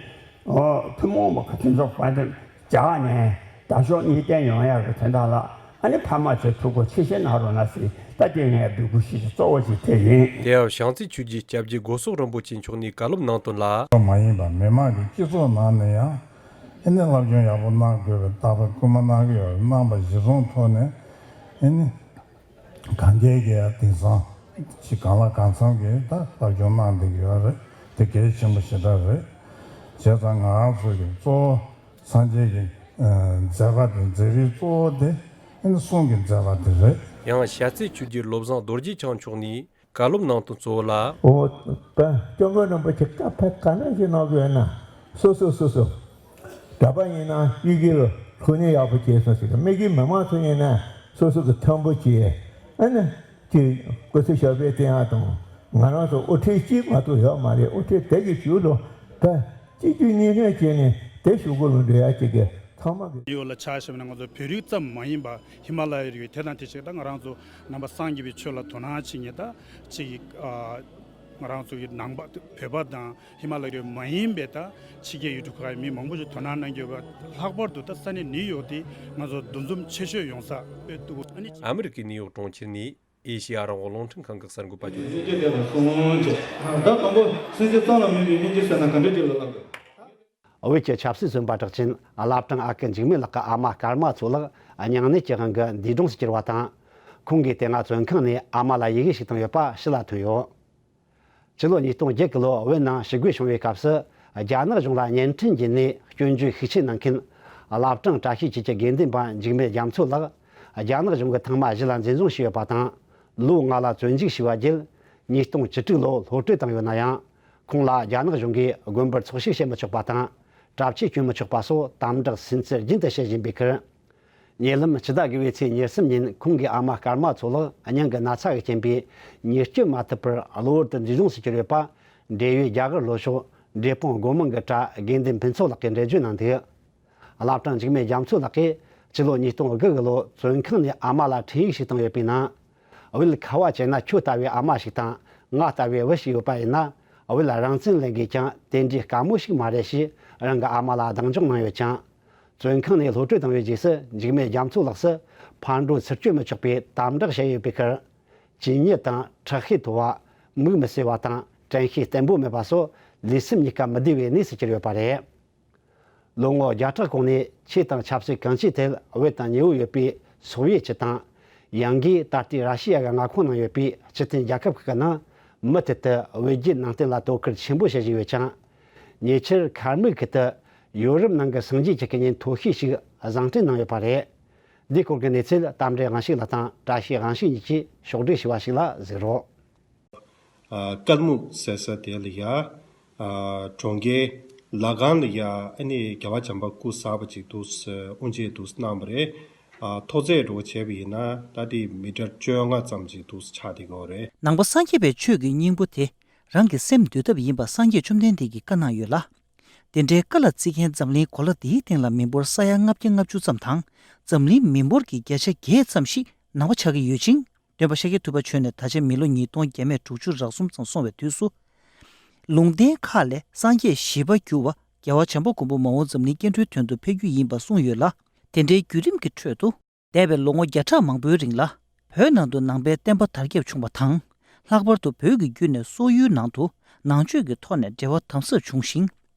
ཐུན་མོང་མ་དེ་ཚོ་གང་དུ་སྦྱར་ནས་དང་ཕྱོགས་གཉིས་ལྡན་ཡོང་ཡ་གི་དོན་དག་ལ་ཨ་ནི་ཕ་མ་ཚོས་ཐུགས་ཁུར་ཆེ་བཞེས་གནང་རོགས་གནང་ཟེར་ ད་དེ་ངའི་འདོད་རྒུ་ཤེས་བྱ་གཙོ་བོ་ཞིག་དེ་ཡིན། དེ་ཡང་བྱང་རྩེ་ཆོས་རྗེ་སྐྱབས་རྗེ་སྒོ་གསོག་རིན་པོ་ཆེ་མཆོག་ནས་བཀའ་སློབ་གནང་དོན་ལ། མ་ཡིན་པ་མི་མང་གི་སྤྱི་ཚོགས་ནང་ནས་ཡང་ཨེ་ནི་སློབ་སྦྱོང་ཡག་པོ་གནང་དགོས་པའི་རྟག་པར་སྐུལ་མ་གནང་གི་ཡོད་རེད། གནང་པ་གཞིར་བཟུང་ཐོག་ནས་ཨེ་ནི་གང་གས་ཀྱི་ཡང་དེང་སང་ཅིག་གང་ལ་གང་འཚམ་གྱིས་ད་སློབ་སྦྱོང་གནང་བསྡད་ཀྱི་ཡོད་རེད། དེ་གལ་ཆེན་པོ་ཞེ་དྲག་རེད། བྱས་ཙང་ང་རང་ཚོ་གི་གཙོ་བོ། སངས་རྒྱས་ཀྱི་ཨ་མཛད་པ་དེ་མཛད་རིམ་གཙོ་བོ་དེ་ཨ་ནི་གསུང་གི་མཛད་པ་དེ་རེད། ཡང་ཤར་རྩེ་ཆོས་རྗེ་བློ་བཟང་རྡོ་རྗེ་འཆང་མཆོག་ནས་བཀའ་སློབ་གནང་དོན་གཙོ་བོ་ལ། འོ། ད་སྐྱབས་མགོན་རིན་པོ་ཆེ་བཀའ་ཕེབས་ག་ནང་ཞིག་གནང་དགོས་ན། སོ་སོ་སོ་སོ། གྲྭ་པ་ཡིན་ན་གཡུལ་འགྱེད་ལ་ཐུགས་མཉེས་ཡག་པོ་བྱས་སོང་ཟེར། མི་གི་མི་མང་ཚོ་ཡིན་ན་སོ་སོ་གི་མཐོན་པོ་བྱས། ཨ་ནི། དེ་སྐུ་ཚེ་ཞབས་པད་བརྟན་ཡག་དང་། ང་རང་ཚོ་དབུ་ཁྲིད་གཅིག་མ་གཏོགས་ཡོད་མ་རེད། དབུ་ཁྲིད་དེ་གི་བཞུགས་ལོ་ད་གཅིག་བརྒྱུད་གཉིས་སྣོན་བྱས་ནས་དེ་གཞུག་གུ་ལ་འགྲོ་ཡག་ཅིག་གི་ཚང་མ་གི། ཡོད་ལ་ཆ་བཞག་ན་ང་ཚོ་བོད་རིགས་ཙམ་མ་ཡིན་པ་ཧི་མ་ལ་ཡའི་རི་རྒྱུད་དེ་དང་དེ་བཞིན་ད་ང་རང་ཚོ་ནང་པ་སངས་རྒྱས་པའི་ཆོས་ལ་དོ་སྣང་བྱེད་མཁན་ད་ཅིག་ཨ་ང་རང་ཚོ་གི་ནང་པ་བོད་པ་དང་ཧི་མ་ལ་ཡའི་རི་རྒྱུད་མ་ཡིན་པའི་ད་ཕྱི་རྒྱལ་ཡུལ་གྲུ་ཁག་གི་མི་མང་པོ་ཞིག་དོ་སྣང་གནང་གི་ཡོད་པ། ལྷག་པར་དུ་ད་ས་གནས་ནིའུ་ཡོག་དེ་ང་ཚོ་འདུ་འཛོམས་ཆེ་ཤོས་ཡོང་ས་དཔེ་སྟུག་པོ། ཨ་ནི། ཨ་མི་རི་ཀའི་ནིའུ་ཡོག་གྲོང་ཁྱེར་ནས། ཨེ་ཤེ་ཡ་རང་དབང་རླུང་འཕྲིན་ཁང་གི་གསར་འགོད་པ་ཅིག་སྲིད་ཇུས་དེ་ལ་གསུངས་བྱས། ད་དང་པོ་སྲིད་ཇུས་གཙང་ལ་མེད་པའི་སྙིང་རྗེ་ཟེར་ན་ག་འདྲ་ཅིག་ལ་ལབ་དགོས། བོད་ཀྱི་ཆབ་སྲིད་བཙོན་པ་གྲགས་ཅན་བླ་བྲང་ཨ་ཀི་འཇིགས་མེད་ལགས་ཀྱི་ཨ་མ་སྐར་མ་མཚོ་ལགས་སྙིང་ནད་ཀྱི་དབང་གིས་འདས་གྲོངས་སུ་གྱུར་བ་དང་། ཁོང་གིས་དེ་སྔ་བཙོན་ཁང་ནས་ཨ་མ་ལ་ཡི་གེ་ཞིག་བཏང་ཡོད་པ་ཕྱི་ལ་ཐོན་ཡོད། ཕྱི་ལོ་ཉིས་སྟོང་བརྒྱད་ཀྱི་ལོ་བོད་ནང་ཞི་རྒོལ་བྱུང་བའི་སྐབས་སུ་རྒྱ་ནག་གཞུང་ལ་བརྙན་འཕྲིན་བརྒྱུད་ནས་སྐྱོན་བརྗོད་ཤུགས་ཆེ་གནང་མཁན་བླ་བྲང་བཀྲ་ཤིས་འཁྱིལ་གྱི་དགེ་འདུན་པ་འཇིགས་མེད་རྒྱ་མཚོ་ལགས་རྒྱ་ནག་གཞུང་གིས་ཐེངས་མ་བཞི་ལ་འཛིན་བཟུང་བྱས་ཡོད་པ་དང་། ལོ་ལྔ་ལ་བཙོན་འཇུག་བྱས་པ་བརྒྱུད་ཉིས་སྟོང་བཅུ་དྲུག་ལོ་གློད་བཀྲོལ་བཏང་ཡོད་ན་ཡང་། ཁོང་ལ་རྒྱ་ནག་གཞུང་གིས་དགོན་པར་འཚོགས་ཞུགས་བྱེད་མི་ཆོག་པ་དང་། གྲྭ་ཆས་གྱོན་མི་ཆོག་པ་སོགས་དམ་དྲག་སུན་གཙེར་རྒྱུན་དུ་བྱེད་བཞིན་པའི་ཁར། ཉེ་ལམ་ཕྱི་ཟླ་དགུ་པའི་ཚེས་ཉེར་གསུམ་ཉིན་ཁོང་གི་ཨ་མ་སྐར་མ་མཚོ་ལགས་སྙིང་གི་ན་ཚ་གི་རྐྱེན་པས་ཉེས་སྐྱོན་མ་ཐེབས་པར་གློ་བུར་དུ་འདས་གྲོངས་སུ་གྱུར་ཡོད་པ། འབྲེལ་ཡོད་རྒྱ་གར་ལྷོ་ཕྱོགས་འབྲས་སྤུངས་སྒོ་མང་གི་གྲྭ་དགེ་འདུན་ཕུན་ཚོགས་ལགས་ཀྱིས་འགྲེལ་བརྗོད་གནང་འདུག་བླ་བྲང་འཇིགས་མེད་རྒྱ་མཚོ་ལགས་ཀྱིས་ཕྱི་ལོ་ཉིས་སྟོང་དགུ་གི་ལོ་བཙོན་ཁང་ནས་ཨ་མ་ལ་འཕྲིན་ཡིག་ཞིག་བཏང་ཡོད་པའི་ནང་། བོད་ཁ་བ་ཅན་ན་ཁྱོད་ལྟ་བུའི་ཨ་མ་ཞིག་དང་ང་ལྟ་བུའི་བུ་ཞིག་ཡོད་པ་ཡིན་ན། བོད་རང་བཙན་ལེན་དགོས་ཀྱང་དེ་འདྲའི་དཀའ་མོ་ཞིག་མ་རེད་ཞེས་རང་གི་ཨ་མ་ལ་གདེང་འཇོག་གནང་ཡོད་ཅིང་། བཙོན་ཁང་ནས་གློད་བཀྲོལ་བཏང་བའི་རྗེས་སུ་འཇིགས་མེད་རྒྱ་མཚོ་ལགས་སུ་ཕར་འགྲོ་ཚུར་སྐྱོད་མི་ཆོག་པའི་དམ་དྲག་བྱས་ཡོད་པའི་ཁར། ཇུས་ཉེས་དང་ཁྲག་ཤེད་མཐོ་བ། མིག་མི་གསལ་བ་དང་དྲན་ཤེས་བརྟན་པོ་མེད་པ་སོགས་ལུས་སེམས་གཉིས་ཀ་མི་བདེ་བའི་གནས་སུ་གྱུར་ཡོད་པ་རེད། ལོ་ངོ་བརྒྱ་ཕྲག་གོང་ནས་ཆོས་དང་ཆབ་སྲིད་གང་ཅིའི་ཐད་འོས་དང་ཉེ་བོ་ཡོད་པའི་སོ་བི་ཡེ་སྤྱི་དང་། ཡང་སྒོས་ད་ལྟའི་ར་ཤི་ཡ་གི་མངའ་ཁོངས་ནང་ཡོད་པའི་སྤྱི་མཐུན་རྒྱལ་ཁབ་ཁག་གི་ནང་མུ་མཐུད་དུ་བོད་བརྒྱུད་ནང་བསྟན་ལ་དོ་ཁུར་ཆེན་པོ་བྱེད་བཞིན་ཡོད་ཅིང་། ཉེ་ཆར་ཁ་མིག་ཁུལ་དུ་ཡོ་རོབ་ནང་གི་སངས་རྒྱས་ཀྱི་སྐུ་བརྙན་མཐོ་ཤོས་ཤིག་བཟང་བསྐྲུན་གནང་ཡོད་པ་རེད། འདིའི་སྐོར་གྱི་གནས་ཚུལ་རྟ་མགྲིན་དབང་ཕྱུག་ལགས་དང་བཀྲ་ཤིས་དབང་ཕྱུག་གཉིས་ཀྱིས་ཕྱོགས་བསྒྲིགས་ཞུས་པ་ཞིག་ལ་གཟིགས་རོགས། ཨ་ཀལ་མུག་ཟེར་ས་དེ་ལ་ཡ། ཨ་གྲོང་ཁྱེར་ལ་གྷན་ལ་ཡ་ཨ་ནི་རྒྱལ་བ་བྱམས་པ་སྐུ་གསར་པ་ཅིག་འདུག་སེ་དབུ་འབྱེད་འདུག་སེ་གནང་བ་རེད། ཨ་མཐོ་ཚད་འདྲ་བོ་བྱས་པ་ཡིན་ན་ད་དེ་མི་ཊར་བཅོ་ལྔ་ཙམ་ཅིག་འདུག་སེ་ཆགས་བསྡད་ཀྱི་ཡོད་རེད། ནང་པ་སངས་རྒྱས་པའི་ཆོས་ཀྱི་སྙིང་པོ་དེ་རང་གི་སེམས་འདུལ་ཐབས་ཡིན་པ་སངས་རྒྱས་བཅོམ་ལྡན་འདས་ཀྱིས་བཀའ་གནང་ཡོད་ལ། དེ་འདྲའི་བཀའ་ལ་བརྩི་མཁན་འཛམ་གླིང་གོ་ལ་འདིའི་སྟེང་ལ་མི་འབོར་ས་ཡ་ལྔ་བརྒྱ་ལྔ་བཅུ་ཙམ་དང་། འཛམ་གླིང་མི་འབོར་གྱི་བརྒྱ་ཆ་བརྒྱད་ཙམ་ཞིག་ནང་པ་ཆགས་ཀྱི་ཡོད་ཅིང་། སྟོན་པ་ཤཱཀྱ་ཐུབ་པ་མཆོག་ནས་ད་ཆ་མི་ལོ་ཉིས་སྟོང་བརྒྱ་མེད་དྲུག་ཅུ་རེ་གསུམ་ཙམ་སོང་བའི་དུས་སུ། ལུང་བསྟན་ཁག་ལས་སངས་རྒྱས་བཞི་པ་འགྱུར་བ་རྒྱལ་བ་བྱམས་པ་མགོན་པོ་མ་འོངས་འཛམ་གླིང་སྐྱེ་འགྲོའི་དོན་དུ་ཕེབས་རྒྱུ་ཡིན་པ་གསུངས་ཡོད་ལ། དེ་འདྲའི་བརྒྱུད་རིམ་གྱི་ཁྲོད་དུ། འདས་པའི་ལོ་ངོ་བརྒྱ་ཕྲག་མང་པོའི་རིང་ལ། བོད་ནང་དུ་ནང་པའི་བསྟན་པ་དར་ཁྱབ་བྱུང་བ་དང་། ལྷག་པར་དུ་བོད་ཀྱི་བརྒྱུད་ནས་སོག་ཡུལ་ནང་དུ་ནང་ཆོས་ཀྱི་ཐོག་ནས་འབྲེལ་བ་དམ་ཟབ་བྱུང་ཞིང་།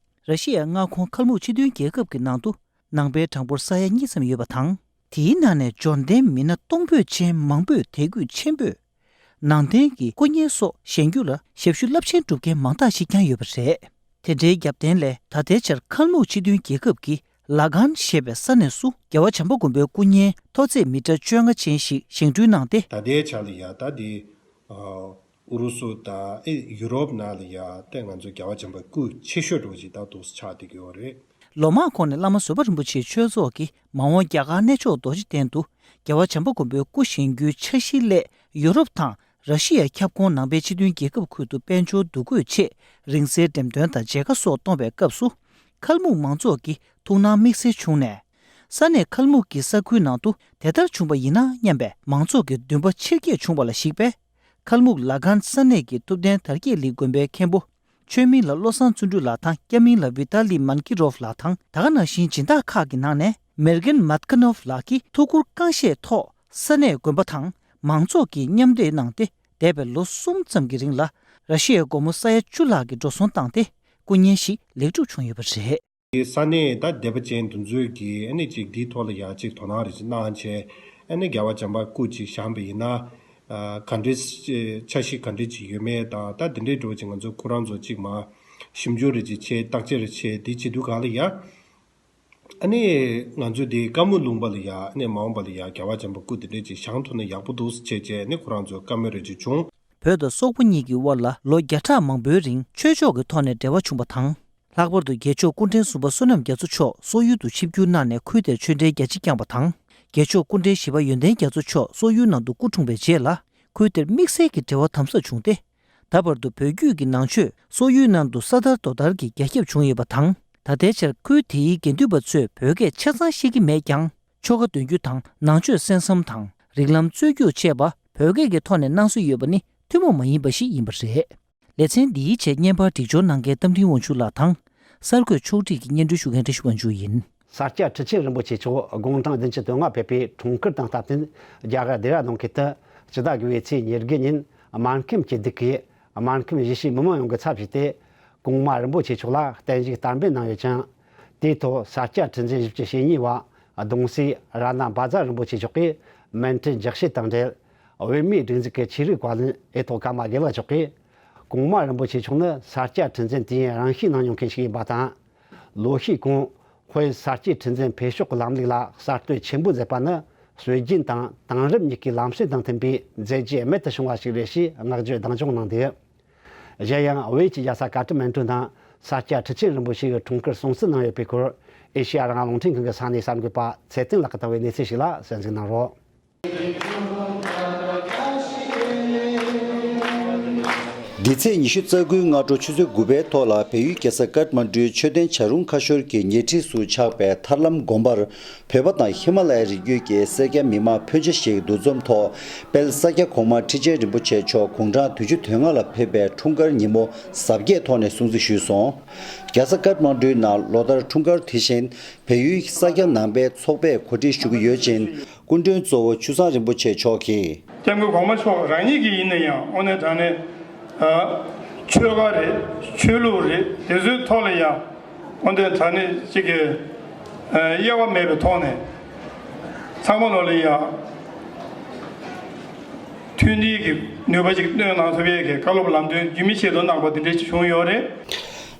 ར་ཤི་ཡའི་མངའ་ཁོངས་ཁལ་མུག་སྤྱི་མཐུན་རྒྱལ་ཁབ་ཀྱི་ནང་དུ་ནང་པའི་གྲངས་འབོར་ས་ཡ་གཉིས་ཙམ་ཡོད་པ་དང་། དེའི་ནང་ནས་འབྱོར་ལྡན་མི་སྣ་སྟོང་འབོད་ཅན་མང་པོས་དད་གུས་ཆེན་པོས་ནང་བསྟན་གྱི་སྐུ་བརྙན་སོགས་བཞེངས་རྒྱུ་ལ་ཞབས་ཞུ་རླབས་ཆེན་སྒྲུབ་མཁན་མང་དག་ཞིག་ཀྱང་ཡོད་པ་རེད། དེ་འདྲའི་རྒྱབ་རྟེན་ལས་ད་ལྟའི་ཆར་ཁལ་མུག་སྤྱི་མཐུན་རྒྱལ་ཁབ་ཀྱི་ལ་གྷན་ཞེས་པའི་ས་གནས་སུ་རྒྱལ་བ་བྱམས་པ་མགོན་པོའི་སྐུ་བརྙན་མཐོ་ཚད་མི་ཊར་བཅོ་ལྔ་ཅན་ཞིག་བཞེངས་སྐྲུན་གནང་སྟེ། ད་ལྟའི་ཆར་ལ་ཡ་ད་འདི་ཨུ་རུ་སུ་དང་ཨེ་ཡུ་རོབ་ནང་ལ་ཡ་ཏེ་ང་ཚོ་རྒྱལ་བ་བྱམས་པའི་སྐུ་ཆེ་ཤོས་འདྲ་བོ་ཅིག་ད་འདུག་སེ་ཆགས་བསྡད་ཀྱི་ཡོད་རེད། ལོ་མང་གོང་ནས་བླ་མ་བཟོད་པ་རིན་པོ་ཆེའི་ཆོས་ཚོགས་ཀྱིས་མ་འོངས་རྒྱ་གར་གནས་མཆོག་རྡོ་རྗེ་གདན་དུ་རྒྱལ་བ་བྱམས་པ་མགོན་པོའི་སྐུ་བཞེངས་རྒྱུའི་འཆར་གཞི་སླད་ཡུ་རོབ་དང་ར་ཤི་ཡའི་ཁྱབ་ཁོངས་ནང་པའི་སྤྱི་མཐུན་རྒྱལ་ཁབ་ཁུལ་དུ་དཔལ་འབྱོར་འདུ་འགོད་ཆེད་རིང་བསྲེལ་འགྲེམས་སྟོན་དང་མཇལ་ཁ་སོགས་གཏོང་བའི་སྐབས་སུ། ཁལ་མུག་མང་ཚོགས་ཀྱི་ཐུགས་སྣང་དམིགས་བསལ་བྱུང་ནས། ས་གནས་ཁལ་མུག་གི་ས་ཁུལ་ནང་དུ་དེ་ལྟར་བྱུང་བ་ཡིན་ན་སྙམ་པའི་མང་ཚོགས་ཀྱི་འདུན་པ་ཆེར་སྐྱེད་བྱུང་བ་ལ་གཞིགས་པས། ཁལ་མུག་ལ་གྷན་ས་གནས་ཀྱི་ཐུབ་བསྟན་དར་རྒྱས་གླིང་དགོན་པའི་མཁན་པོ། ཆོས་མིང་ལ་བློ་བཟང་བརྩོན་འགྲུས་ལགས་དང་སྐྱ་མིང་ལ་ཝི་ཏཱ་ལི་མན་ཀི་རོབ་ལགས་དང་། ད་ག་ནང་བཞིན་སྦྱིན་བདག་ཁག་གི་ནང་ནས་མེར་གན་མད་ཁ་ནོབ་ལགས་ཀྱིས་ཐུགས་ཁུར་བསྐངས་བཞེས་ཐོག་ས་གནས་དགོན་པ་དང་ མང་ཚོགས་ཀྱིས་མཉམ་འདེགས་གནང་སྟེ། འདས་པའི་ལོ་གསུམ་ཙམ་གྱི་རིང་ལ་ར་ཤི་ཡའི་སྒོར་མོ་ས་ཡ་བཅུ་ལྷག་གི་འགྲོ་སོང་བཏང་སྟེ། སྐུ་བརྙན་ཞིག་ལེགས་གྲུབ་བྱུང་ཡོད་པ་རེད། ས་གནས་ད་སྡེ་པ་ཅན་དེ་ཚོས་ཀྱིས་ཨ་ནི་ཅིག་འདིའི་ཐོག་ལ་ཡ་ཅིག་དོ་སྣང་རེ་ཅིག་གནང་བྱས། ཨ་ནི་རྒྱལ་བ་བྱམས་པ་སྐུ་ཅིག་བཞེངས་པ་ཡིན་ན། ཨ་ག་འདྲའི་འཆར་གཞི་ག་འདྲ་ཅིག་ཡོད་མེད་དང་། ད་དེ་འདྲའི་འགྲོ་ཅིག་ང་ཚོ་ཁོ་རང་ཚོ་ཅིག་མ་ཞིབ་འཇུག་རེ་ཅིག་བྱས། བརྟག་དཔྱད་རེ་བྱས། དེ་བྱེད་དུས་གང་ལ་ཡ། ཨ་ནི་ང་ཚོས་དེ་བཀའ་མོལ་ལུང་པ་ལ་ཡ། ཨ་ནི་མ་འོངས་པ་ལ་ཡ་རྒྱལ་བ་བྱམས་པ་སྐུ་དེ་འདྲ་ཅིག་བཞེངས་ཐུབ་ན་ཡག་པོ་འདུག་ཟེར་བྱས་བྱས། ཨ་ནི་ཁོ་རང་ཚོས་བཀའ་མོལ་རེ་ཅིག་བྱུང་། བོད་དང་སོག་པོ་གཉིས་ཀྱི་དབར་ལ་ལོ་བརྒྱ་ཕྲག་མང་པོའི་རིང་ཆོས་ཕྱོགས་ཀྱི་ཐོག་ནས་འབྲེལ་བ་བྱུང་བ་དང་། ལྷག་པར་དུ་རྒྱལ་མཆོག་སྐུ་ཕྲེང་གསུམ་པ་བསོད་ནམས་རྒྱ་མཚོ་མཆོག་སོག་ཡུལ་དུ་ཆིབས་བསྒྱུར་གནང་ནས་ཁུལ་དེར་ཆོས་འབྲེལ་རྒྱ་ཆེ་བསྐྱངས་པ་དང་། རྒྱལ་མཆོག་སྐུ་ཕྲེང་བཞི་པ་ཡོན་ཏན་རྒྱ་མཚོ་མཆོག་སོག་ཡུལ་ནང་དུ་སྐུ་འཁྲུངས་པའི་རྗེས་ལ། ཁུལ་དེར་དམིགས་བསལ་གྱི་འབྲེལ་བ་དམ་ཟབ་བྱུང་སྟེ། ད་བར་དུ་བོད་བརྒྱུད་ཀྱི་ནང་ཆོས་སོག་ཡུལ་ནང་དུ་ས་དར་རྡོ་དར་གྱི་རྒྱ་ཁྱབ་བྱུང་ཡོད་པ་དང་། ད་ལྟའི་ཆར་ཁུལ་དེའི་དགེ་འདུན་པ་ཚོས་བོད་སྐད་ཆ་ཚང་ཤེས་ཀྱི་མེད་ཀྱང་། ཆོ་ག་འདོན་རྒྱུ་དང་། ནང་ཆོས་གསན་བསམ་དང་། རིགས་ལམ་རྩོད་རྒྱུགས་བཅས་པ་བོད་སྐད་ཀྱི་ཐོག་ནས་གནང་སྲོལ་ཡོད་པ་ནི་ཐུན་མོང་མ་ཡིན་པ་ཞིག་ཡིན་པ་རེད། ལེ་ཚན་འདིའི་ཆེད་བརྙན་པར་སྒྲིག་སྦྱོར་གནང་མཁན་རྟ་མགྲིན་དབང་ཕྱུག་ལགས་དང་། གསར་འགོད་ཕྱོགས་སྒྲིག་གིས་སྙན་སྒྲོན་ཞུ་མཁན་བཀྲ་ཤིས་དབང་ཕྱུག་ཡིན། ས་སྐྱ་ཁྲི་ཆེན་རིན་པོ་ཆེ་མཆོག་དགུང་གྲངས་བདུན་ཅུ་དོན་ལྔ་ཕེབས་པའི་འཁྲུངས་སྐར་དང་སྟབས་བསྟུན། རྒྱ་གར་ལྡེ་ར་ལྡུན་ཁུལ་དུ་སྤྱི་ཟླ་དགུ་པའི་ཚེས་ཉེར་དགུ་ཉིན་སྨར་ཁམས་སྐྱིད་སྡུག་གིས་སྨར་ཁམས་གཞིས་བྱེས་མི་མང་ཡོངས་ཀྱི་ཚབ་བྱས་ཏེ། གོང་མ་རིན་པོ་ཆེ་མཆོག་ལ་བརྟན་བཞུགས་དར་འབུལ་གནང་ཡོད་ཅིང་། དེའི་ཐོག་ས་སྐྱ་ཁྲི་འཛིན་བཞི་བཅུ་ཞེ་གཉིས་པ་གདུང་སྲས་རཏྣ་བཛྲ་རིན་པོ་ཆེ་མཆོག་གིས་མཎྜལ་ལྗགས་བཤད་དང་འབྲེལ། བོད་མིའི་སྒྲིག་འཛུགས་ཀྱི་ཆོས་རིག་བཀའ་བློན་ཨེ་ཐོག་ཀརྨ་དགེ་ལེགས་མཆོག་གིས། གོང་མ་རིན་པོ་ཆེ་མཆོག་ནི་ས་སྐྱ་ཁྲི་འཛིན་དུས་ཡུན་རིང་ཤོས་གནང་མྱོང་མཁན་ཞིག་ཡིན་པ་དང་། ལོ་ཤས་གོང་དཔལ་ས་སྐྱའི་ཁྲི་འཛིན་ཕེབས་ཕྱོགས་ཀྱི་ལམ་ལུགས་ལ་གསར་གཏོད་ཆེན་པོ་མཛད་པ་ནི། སྲོལ་རྒྱུན་དང་དེང་རབས་གཉིས་ཀའི་ལམ་སྲོལ་དང་མཐུན་པའི་མཛད་རྗེས་རྨད་དུ་བྱུང་བ་ཞིག་རེད་ཞེས་བསྔགས་བརྗོད་གདེང་འཇོག་གནང་འདུག། གཞན་ཡང་བོད་ཀྱི་རྒྱལ་ས་ཀ་ཐ་མན་གྲུ་ནང་ས་སྐྱ་ཁྲི་ཆེན་རིན་པོ་ཆེ་ཡི་འཁྲུངས་སྐར་སྲུང་བརྩི་གནང་ཡོད་པའི་སྐོར། ཨེ་ཤེ་ཡ་རང་དབང་རླུང་འཕྲིན་ཁང་གི་ས་གནས་གསར་འགོད་པ་ཚེ་བརྟན་ལགས་ཀྱིས་བཏང་བའི་གནས་ཚུལ་ཞིག་ལ་གསན་གཟིགས་གནང་རོགས། འདི་ཚེས་ཉི་ཤུ་རྩ་དགུའི་སྔ་དྲོ་ཆུ་ཚོད་དགུ་པའི་ཐོག་ལ་བལ་ཡུལ་རྒྱལ་ས་ཀཏ་མན་གྲུའི་མཆོད་རྟེན་བྱ་རུང་ཁ་ཤོར་གྱི་ཉེ་འཁྲིས་སུ་ཆགས་པའི་ཐར་ལམ་དགོན་པར། བོད་པ་དང་ཧི་མ་ལ་ཡའི་རི་རྒྱུད་ཀྱི་སེར་སྐྱ་མི་མང་ཕོན་ཆེ་ཞིག་འདུ་འཛོམས་ཐོག། དཔལ་ས་སྐྱ་གོང་མ་ཁྲི་ཆེན་རིན་པོ་ཆེ་མཆོག་དགུང་གྲངས་བདུན་ཅུ་དོན་ལྔ་ལ་ཕེབས་པའི་འཁྲུངས་སྐར་ཉིན་མོ་གཟབ་རྒྱས་ཐོག་ནས་སྲུང་བརྩི་ཞུས་སོང་། རྒྱལ་ས་ཀཏ་མན་གྲུའི་ནང་ལོ་ལྟར་འཁྲུངས་སྐར་དེ་བཞིན་བལ་ཡུལ་ས་སྐྱ་ནང་པའི་ཚོགས་པས་གོ་སྒྲིག་ཞུ་གི་ཡོད་ཅིང་། སྐུ་མགྲོན་གཙོ་བོ་ཆུ་བཟང་རིན་པོ་ཆེ་མཆོག་གིས། སྐྱབས་མགོན་གོང་མ་མཆོག་རང་ཉིད་ཀྱིས་ཡིན་ན་ཡང་། དངོས་གནས་དྲང་གནས་ཨ་ཆོལ་ཁ་རེད། ཆོས་ལུགས་རེད། དེ་ཚོའི་ཐོག་ལ་ཡང་། དངོས་གནས་དྲང་གནས་གཅིག་གི་ཨ་དབྱེ་བ་མེད་པའི་ཐོག་ནས་ཚང་མ་ལོ་ལ་ཡང་མཐུན་སྒྲིལ་གྱི་ནུས་པ་ཅིག་བཏོན་གནང་ཐུབ་ཡས་ཀྱི་བཀའ་སློབ་ལམ་སྟོན་རྒྱུན་མི་ཆད་དུ་གནང་པ་འདི་འདྲ་ཞིག་བྱུང་ཡོད་རེད།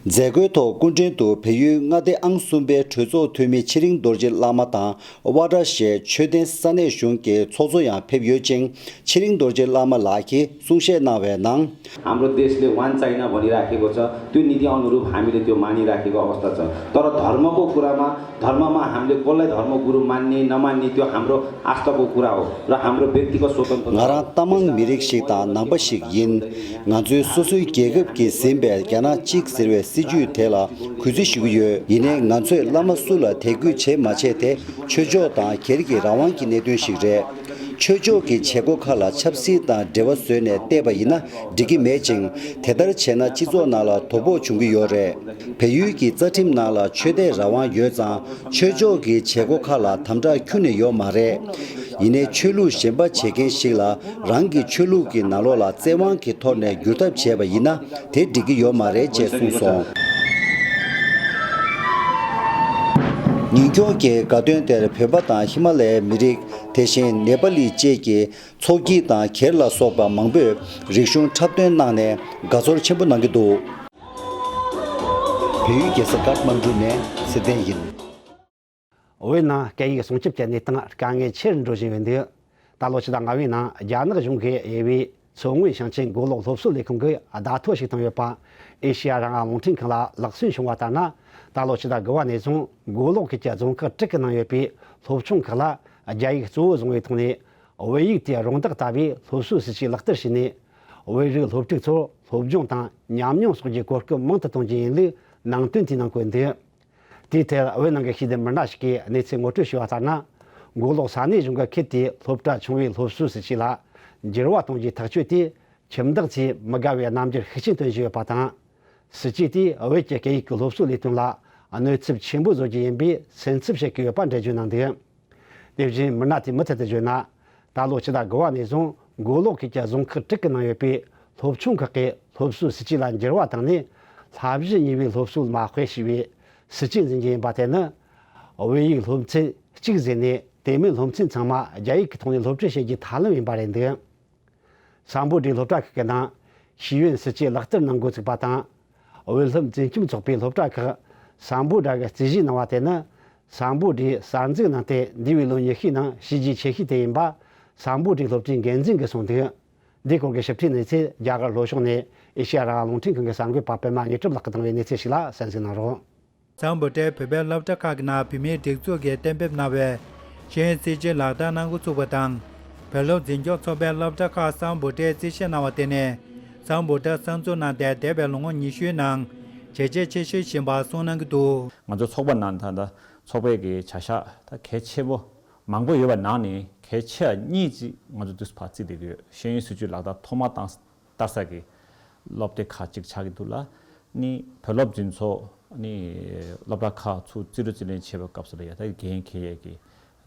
མཛད་སྒོའི་ཐོག་སྐུ་མགྲོན་དུ་བལ་ཡུལ་མངའ་སྡེ་ཨང་གསུམ་པའི་གྲོས་ཚོགས་འཐུས་མི་ཚེ་རིང་རྡོ་རྗེ་བླ་མ་དང་། ཝ་ཊ་ཞེས་ཆོས་ལྡན་ས་གནས་གཞུང་གི་ཚོགས་གཙོ་ཡང་ཕེབས་ཡོད་ཅིང་། ཚེ་རིང་རྡོ་རྗེ་བླ་མ་ལགས་ཀྱིས་གསུང་བཤད་གནང་བའི་ནང་། हाम्रो देशले वान चाइना भनिराखेको छ, त्यो नीति अनुरूप हामीले त्यो मानिराखेको अवस्था छ। तर धर्मको कुरामा, धर्ममा हामीले कसलाई धर्मगुरु मान्ने नमान्ने त्यो हाम्रो आस्थाको कुरा हो र हाम्रो व्यक्तिगत स्वतन्त्रता ང་རང་རྟ་མང་མི་རིགས་ཤིག་དང་ནང་པ་ཞིག་ཡིན། ང་ཚོའི་སོ་སོའི་རྒྱལ་ཁབ་ཀྱིས་ཟིན་པའི་རྒྱ་ནག་གཅིག་ཟེར་བའི་སྲིད་ཇུས་དེ་ལ་གུས་བརྩི་ཞུ་གི་ཡོད། ཡིན་ནའི་ང་ཚོས་བླ་མ་སུ་ལ་དད་གུས་བྱེད་མ་བྱེད་དེ་ཆོས་ཕྱོགས་དང་སྒེར་གྱི་རང་དབང་གི་གནད་དོན་ཞིག་རེད། ཆོས་ཕྱོགས་ཀྱི་བྱེད་སྒོ་ཁག་ལ་ཆབ་སྲིད་དང་འབྲེལ་བ་བཟོས་ནས་བལྟས་པ་ཡིན་ན་འགྲིག་གི་མེད་ཅིང་། དེ་ལྟར་བྱས་ན་སྤྱི་ཚོགས་ནང་ལ་དོ་ཕོག་འབྱུང་གི་ཡོད་རེད། བལ་ཡུལ་གྱི་རྩ་ཁྲིམས་ནང་ལ་ཆོས་དད་རང་དབང་ཡོད་ཙང་། ཆོས་ཕྱོགས་ཀྱི་བྱེད་སྒོ་ཁག་ལ་དམ་དྲག་ཁྱོན་ནས་ཡོད་མ་རེད། ཡིན་ནའི་ཆོས་ལུགས་གཞན་པ་བྱེད་མཁན་ཞིག་ལ་རང་གི་ཆོས་ལུགས་ཀྱི་ནང་ལོགས་ལ་བཙན་དབང་གི་ཐོག་ནས་བསྒྱུར་ཐབས་བྱས་པ་ཡིན་ན་དེ་འགྲིག་གི་ཡོད་མ་རེད་ཅེས་གསུངས་སོང་། ཉིན་སྐྱོང་གི་དགའ་སྟོན་དེར་བོད་པ་དང་ཧི་མ་ལ་ཡའི་མི་རིགས། དེ་བཞིན་ནེ་པ་ལི་བཅས་ཀྱི་ཚོགས་སྐྱིད་དང་སྒེར་ལ་སོགས་པ་མང་པོས་རིག་གཞུང་འཁྲབ་སྟོན་གནང་ནས་དགའ་ཚོར་ཆེན་པོ་གནང་གི་འདུག། བལ་ཡུལ་རྒྱལ་ས་ཀཏ་མན་གྲུ་ནས་ཚེ་བརྟན་ཡིན། བོད་ནང་སྐད་ཡིག་སྲུང་སྐྱོབ་ཀྱི་གནས་སྟངས་དཀའ་ངལ་ཆེ་རུ་འགྲོ་བཞིན་ཡོད་འདུག། ད་ལོ་ཕྱི་ཟླ་ལྔ་པའི་ནང་རྒྱ་ནག་གཞུང་གིས་དབྱེ་བའི་མཚོ་སྔོན་ཞིང་ཆེན་མགོ་ལོག་སློབ་གསོ་ལས་ཁུངས་ཀྱིས་བརྡ་ཐོ་ཞིག་བཏང་ཡོད་པ། ཨེ་ཤེ་ཡ་རང་དབང་རླུང་འཕྲིན་ཁང་ལ་ལག་སོན་བྱུང་བ་ལྟར་ན། ད་ལོ་ཕྱི་ཟླ་དགུ་པ་ནས་བཟུང་མགོ་ལོག་ཁུལ་གྱི་རྫོང་ཁག་དྲུག་གི་ནང་ཡོད་པའི་སློབ་ཆུང་ཁག་ལ་རྒྱ་ཡིག་གཙོ་བོ་བཟུང་བའི་ཐོག་ནས། བོད་ཡིག་དེ་རང་བདག་ལྟ་བུའི་སློབ་གསོའི་སྲིད་ཇུས་ལག་བསྟར་བྱས་ནས། བོད་རིགས་སློབ་ཕྲུག་ཚོར་སློབ་སྦྱོང་དང་ཉམས་མྱོང་གསོག་རྒྱུའི་གོ་སྐབས་མང་དུ་གཏོང་རྒྱུ་ཡིན་ལུགས་ནང་དོན་དེའི་ནང་བཀོད་འདུག། དེའི་ཐད་བོད་ནང་གི་ཤེས་ལྡན་མི་སྣ་ཞིག་གིས་གནས་ཚུལ་ངོ་སྤྲོད་ཞུས་པ་ལྟར་ན། མགོ་ལོག་ས་གནས་གཞུང་གི་ཁུལ་དེའི་སློབ་གྲྭ་ཆུང་བའི་སློབ་གསོའི་སྲིད་ཇུས་ལ་འགྱུར་བ་གཏོང་རྒྱུའི་ཐག་གཅོད་དེས་ཁྱིམ་བདག་ཚོས་མི་དགའ་བའི་རྣམ་འགྱུར་ཤུགས་ཆེན་སྟོན་བཞིན་ཡོད་པ་དང་། སྲིད་ཇུས་དེས་བོད་ཀྱི་སྐད་ཡིག་གི་སློབ་གསོའི་ལས་དོན་ལ་གནོད་ཚབས་ཆེན་པོ་བཟོ་རྒྱུ་ཡིན་པའི་སེམས་འཚབ་བྱེད་ཀྱི་ཡོད་པ་འགྲེལ་བརྗོད་གནང་འདུག། དེ་བཞིན་མི་སྣ་དེས་མུ་མཐུད་དུ་བརྗོད་ན། ད་ལོ་ཕྱི་ཟླ་དགུ་པ་ནས་བཟུང་མགོ་ལོག་ཁུལ་གྱི་རྫོང་ཁག་དྲུག་གི་ནང་ཡོད་པའི་སློབ་ཆུང་ཁག་གི་སློབ་གསོའི་སྲིད་ཇུས་ལ་འགྱུར་བ་བཏང་ནས། བསླབ་གཞི་གཉིས་པའི་སློབ་གསོ་མ་དཔེ་ཞེས་པའི་སྲིད་ཇུས་འཛིན་རྒྱུ་ཡིན་པ་དེ་ནི། བོད་ཡིག་སློབ་ཚན་གཅིག་བཟོས་ནས། དེ་མིན་སློབ་ཚན་ཚང་མ་རྒྱ་ཡིག་གི་ཐོག་ནས་སློབ་ཁྲིད་བྱེད་རྒྱུའི་ཐབས་ལམ་ཡིན་པ་རེད་འདུག། སམ་བྷོ་ཊའི་སློབ་གྲྭ་ཁག་གི་ནང་ཤེས་ཡོན་སྲིད་ཇུས་ལག་བསྟར་གནང་འགོ་ཚུགས་པ་དང་། བོད་སློབ་འཛིན་སྐྱོང་ཚོགས་པའི་སློབ་གྲྭ་ཁག་སམ་བྷོ་ཊ་གི་རྩིས་གཞི་གནང་བ་དེ་ནི། སམ་བྷོ་ཊའི་གསར་འཛུགས་གནང་སྟེ་འདས་པའི་ལོ་ཉི་ཤུའི་ནང་བྱས་རྗེས་ཆེ་ཤོས་དེ་ཡིན་པ་སམ་བྷོ་ཊའི་སློབ་གྲྭའི་འགན་འཛིན་གྱིས་གསུངས་འདུག། འདིའི་སྐོར་གྱི་ཞིབ་ཕྲའི་གནས་ཚུལ་རྒྱ་གར་ལྷོ་ཕྱོགས་ནས་ཨེ་ཤེ་ཡ་རང་དབང་རླུང་འཕྲིན་ཁང་གི་གསར་འགོད་པ་པད་མ་དངོས་གྲུབ་ལགས་ཀྱིས་བཏང་བའི་གནས་ཚུལ་ཞིག་ལ་གསན་གཟིགས་གནང་རོགས། སམ་བྷོ་ཊས་བོད་པའི་སློབ་གྲྭ་ཁག་གི་ནང་བོད་མིའི་སྒྲིག་འཛུགས་ཀྱིས་གཏན་འབེབས་གནང་བའི་ཤེས་ཡོན་སྲིད་ཇུས་ལག་བསྟར་གནང་འགོ་ཚུགས་པ་དང་། བོད་སློབ་འཛིན་སྐྱོང་ཚོགས་པའི་སློབ་གྲྭ་ཁག་སམ་བྷོ་ཊས་རྩིས་བཞེས་གནང་བ་དེ་ནི། སམ་བྷོ་ཊ་གསར་འཛུགས་གནང་སྟེ་འདས་པའི་ལོ་ངོ་ཉི་ཤུའི་ནང་བྱས་རྗེས་ཆེ་ཤོས་ཡིན་པ་གསུངས་གནང་གི་འདུག། ང་ཚོ་ཚོགས་པ་ནང་ད་ལྟ་ཚོགས་པའི་གི་བྱ་གཞག་ད་གལ་ཆེ་བོ་མང་པོ་ཡོད་པ་ནང་ནས་གལ་ཆེ་བ་གཉིས་ཅིག་ང་ཚོ་དུས་ཕར་བརྩིས་བསྡད་ཀྱི་ཡོད། ཤེས་ཡོན་སྲིད་ཇུས་ལག་བསྟར་ཐོག་མ་བཏང་བསྟར་ས་གི་སློབ་སྡེ་ཁག་ཅིག་ཆགས་ཀྱི་འདུག་ལ། ནི་བོད་སློབ་འཛིན་ཚོགས་ནི་སློབ་གྲྭ་ཁག་ཚུར་རྩིས་རུ་རྩིས་ལེན་བྱེད་པའི་སྐབས་སུ་ལ་ཡ་ད་འགན་འཁྱེར་ཡས་ཀྱི་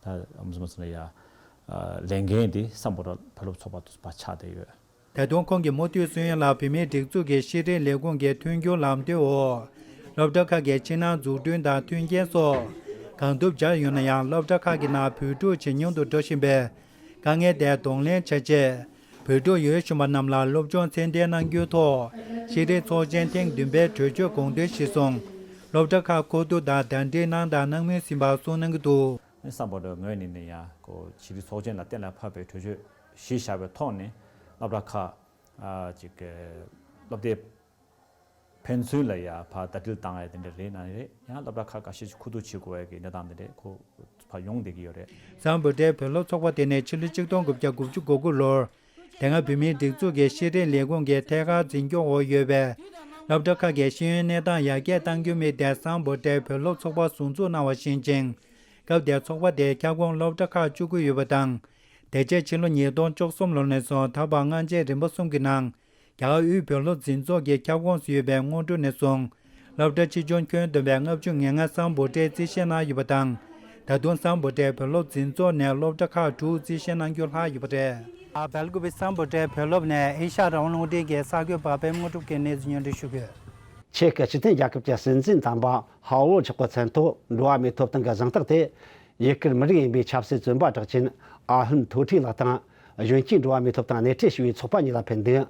ད་མ་སུ་མ་སུ་ལ་ཡ་ལས་འགན་དེ་སམ་བྷོ་ཊ་བོད་སློབ་ཚོགས་པ་དུ་བ་ཆགས་བསྡད་ཡོད། ད་དུང་ཁོང་གིས་མུ་མཐུད་གསུང་ཡོང་ལ། བོད་མིའི་སྒྲིག་འཛུགས་ཀྱི་ཤེས་རིག་ལས་ཁུངས་ཀྱི་མཐུན་འགྱུར་ལམ་སྟོན་འོག་སློབ་གྲྭ་ཁག་གི་ཕྱི་ནང་འཛུགས་སྐྲུན་དང་མཐུན་རྐྱེན་སོགས་གང་ཐུབ་སྦྱར་ཡོང་ན་ཡང་། སློབ་གྲྭ་ཁག་གི་ནང་བོད་ཕྲུག་ཇེ་ཉུང་དུ་འགྲོ་བཞིན་པའི་དཀའ་ངལ་དེ་གདོང་ལེན་བྱ་ཆེད། བོད་ཕྲུག་ཡོད་བཞིན་པ་རྣམས་ལ་སློབ་སྦྱོང་ཚད་ལྡན་གནང་རྒྱུའི་ཐོག་ཤེས་རིག་ཚོགས་ཆེན་ཐེངས་བདུན་པའི་གྲོས་ཆོད་དགོངས་དོན་གཞིར་བཟུང་། སློབ་གྲྭ་ཁག་མཁོ་བསྡུ་དང་ཟླ་སྒྲིལ་གནང་དང་གནང་མུས་ཡིན་པ་གསུངས་གནང་གི་འདུག། ནི་སམ་བྷོ་ཊ་ངོས་ནས་ནི་ཡང་ཁོ་ཤེས་རིག་ཚོགས་ཆེན་ལ་གཏན་ལ་ཕབ་པའི་གྲོས་ཆོད་གཞི་བཞག་པའི་ཐོག་ནས་སློབ་གྲྭ་ཁག་ཨ་ཅིག་སློབ་སྡེ་ཕན་ཚུན་ལ་ཡང་ཕར་ཟླ་སྒྲིལ་བཏང་ཡ་དེ་འདྲ་རེད་ན་རེད། ཡང་སློབ་གྲྭ་ཁག་ཁ་ཤས་ཤིག་མཁོ་བསྡུ་བྱེད་དགོས་ཡ་གི་གནས་སྟངས་དེ་འདྲ་ཁོ་ཕར་ཡོང་བསྡད་ཀྱི་ཡོད་རེད། སམ་བྷོ་ཊའི་བོད་སློབ་ཚོགས་པ་དེ་ནི་ཕྱི་ལོ་ཆིག་སྟོང་དགུ་བརྒྱ་དགུ་བཅུ་གོ་དགུ་ལོར་དེ་སྔ་བོད་མིའི་སྒྲིག་འཛུགས་ཀྱི་ཤེས་རིག་ལས་ཁུངས་ཀྱི་ཐད་ཀར་འཛིན་སྐྱོང་འོག་ཡོད་པའི་སློབ་གྲྭ་ཁག་གི་ཤེས་ཡོན་གནས་སྟངས་ཡར་རྒྱས་གཏང་རྒྱུའི་དམིགས་གཏད་སམ་བྷོ་ཊའི་བོད་སློབ་ཚོགས་པ་ཟུར་འཛུགས་གནང་བ་བཞིན་ཅིང་། སྐབས་དེར་ཚོགས་པ་དེའི་ཁྱབ་ཁོངས་སློབ་གྲྭ་ཁག་བཅུ་དགུ་ཡོད་པ་དང་། དེ་རྗེས་ཕྱི་ལོ་ཉིས་སྟོང་བཅུ་གསུམ་ལོ་ནས་བཟུང་ད་བར་སྔ་རྗེས་རིམ་པ་གསུམ་གྱི་ནང་རྒྱ་གར་དབུས་བོད་སློབ་འཛིན་ཚོགས་ཀྱི་ཁྱབ་ཁོངས་སུ་ཡོད་པའི་སྔོན་འགྲོ་ནས་བཟུང་སློབ་གྲྭ་ཆེ་ཆུང་ཁྱོན་བསྡོམས་པའི་ལྔ་བཅུ་ང་ལྔ་སམ་བྷོ་ཊས་རྩིས་བཞེས་གནང་ཡོད་པ་དང་། ད་དུང་སམ་བྷོ་ཊའི་བོད་སློབ་འཛིན་ཚོགས་ནས་སློབ་གྲྭ་ཁག་དྲུག་རྩིས་བཞེས་གནང་རྒྱུ་ལྷག་ཡོད་པ་རེད། བལ་ཀོ་པའི་སམ་བྷོ་ཊའི་བོད་སློབ་ནས་ཨེ་ཤ་ཡ་རང་དབང་རླུང་འཕྲིན་གྱི་གསར་འགོད་པ་པད་མ་དངོས་གྲུབ་ཀྱིས་གནས་ཚུལ་སྙན་སྒྲོན་ཞུ་གི་ཡོད། ཆེ་ཁུལ་སྤྱི་མཐུན་རྒྱལ་ཁབ་ཀྱི་སྲིད་འཛིན་དམ་པ་ཧའོ་ཝུ་མཆོག་གི་མཚན་ཐོག་འགྲོ་བ་མིའི་ཐོབ་ཐང་གི་གཟེངས་རྟགས་དེ། ཡུ་གུར་མི་རིགས་ཡིན་པའི་ཆབ་སྲིད་བཙོན་པ་གྲགས་ཅན་ཨ་ཧུན་ཐོ་ཁྲི་ལགས་དང་། གཞོན་སྐྱེས་འགྲོ་བ་མིའི་ཐོབ་ཐང་སྣེ་ཁྲིད་ཞུ་བའི་ཚོགས་པ་གཉིས་ལ་ཕུལ་འདུག།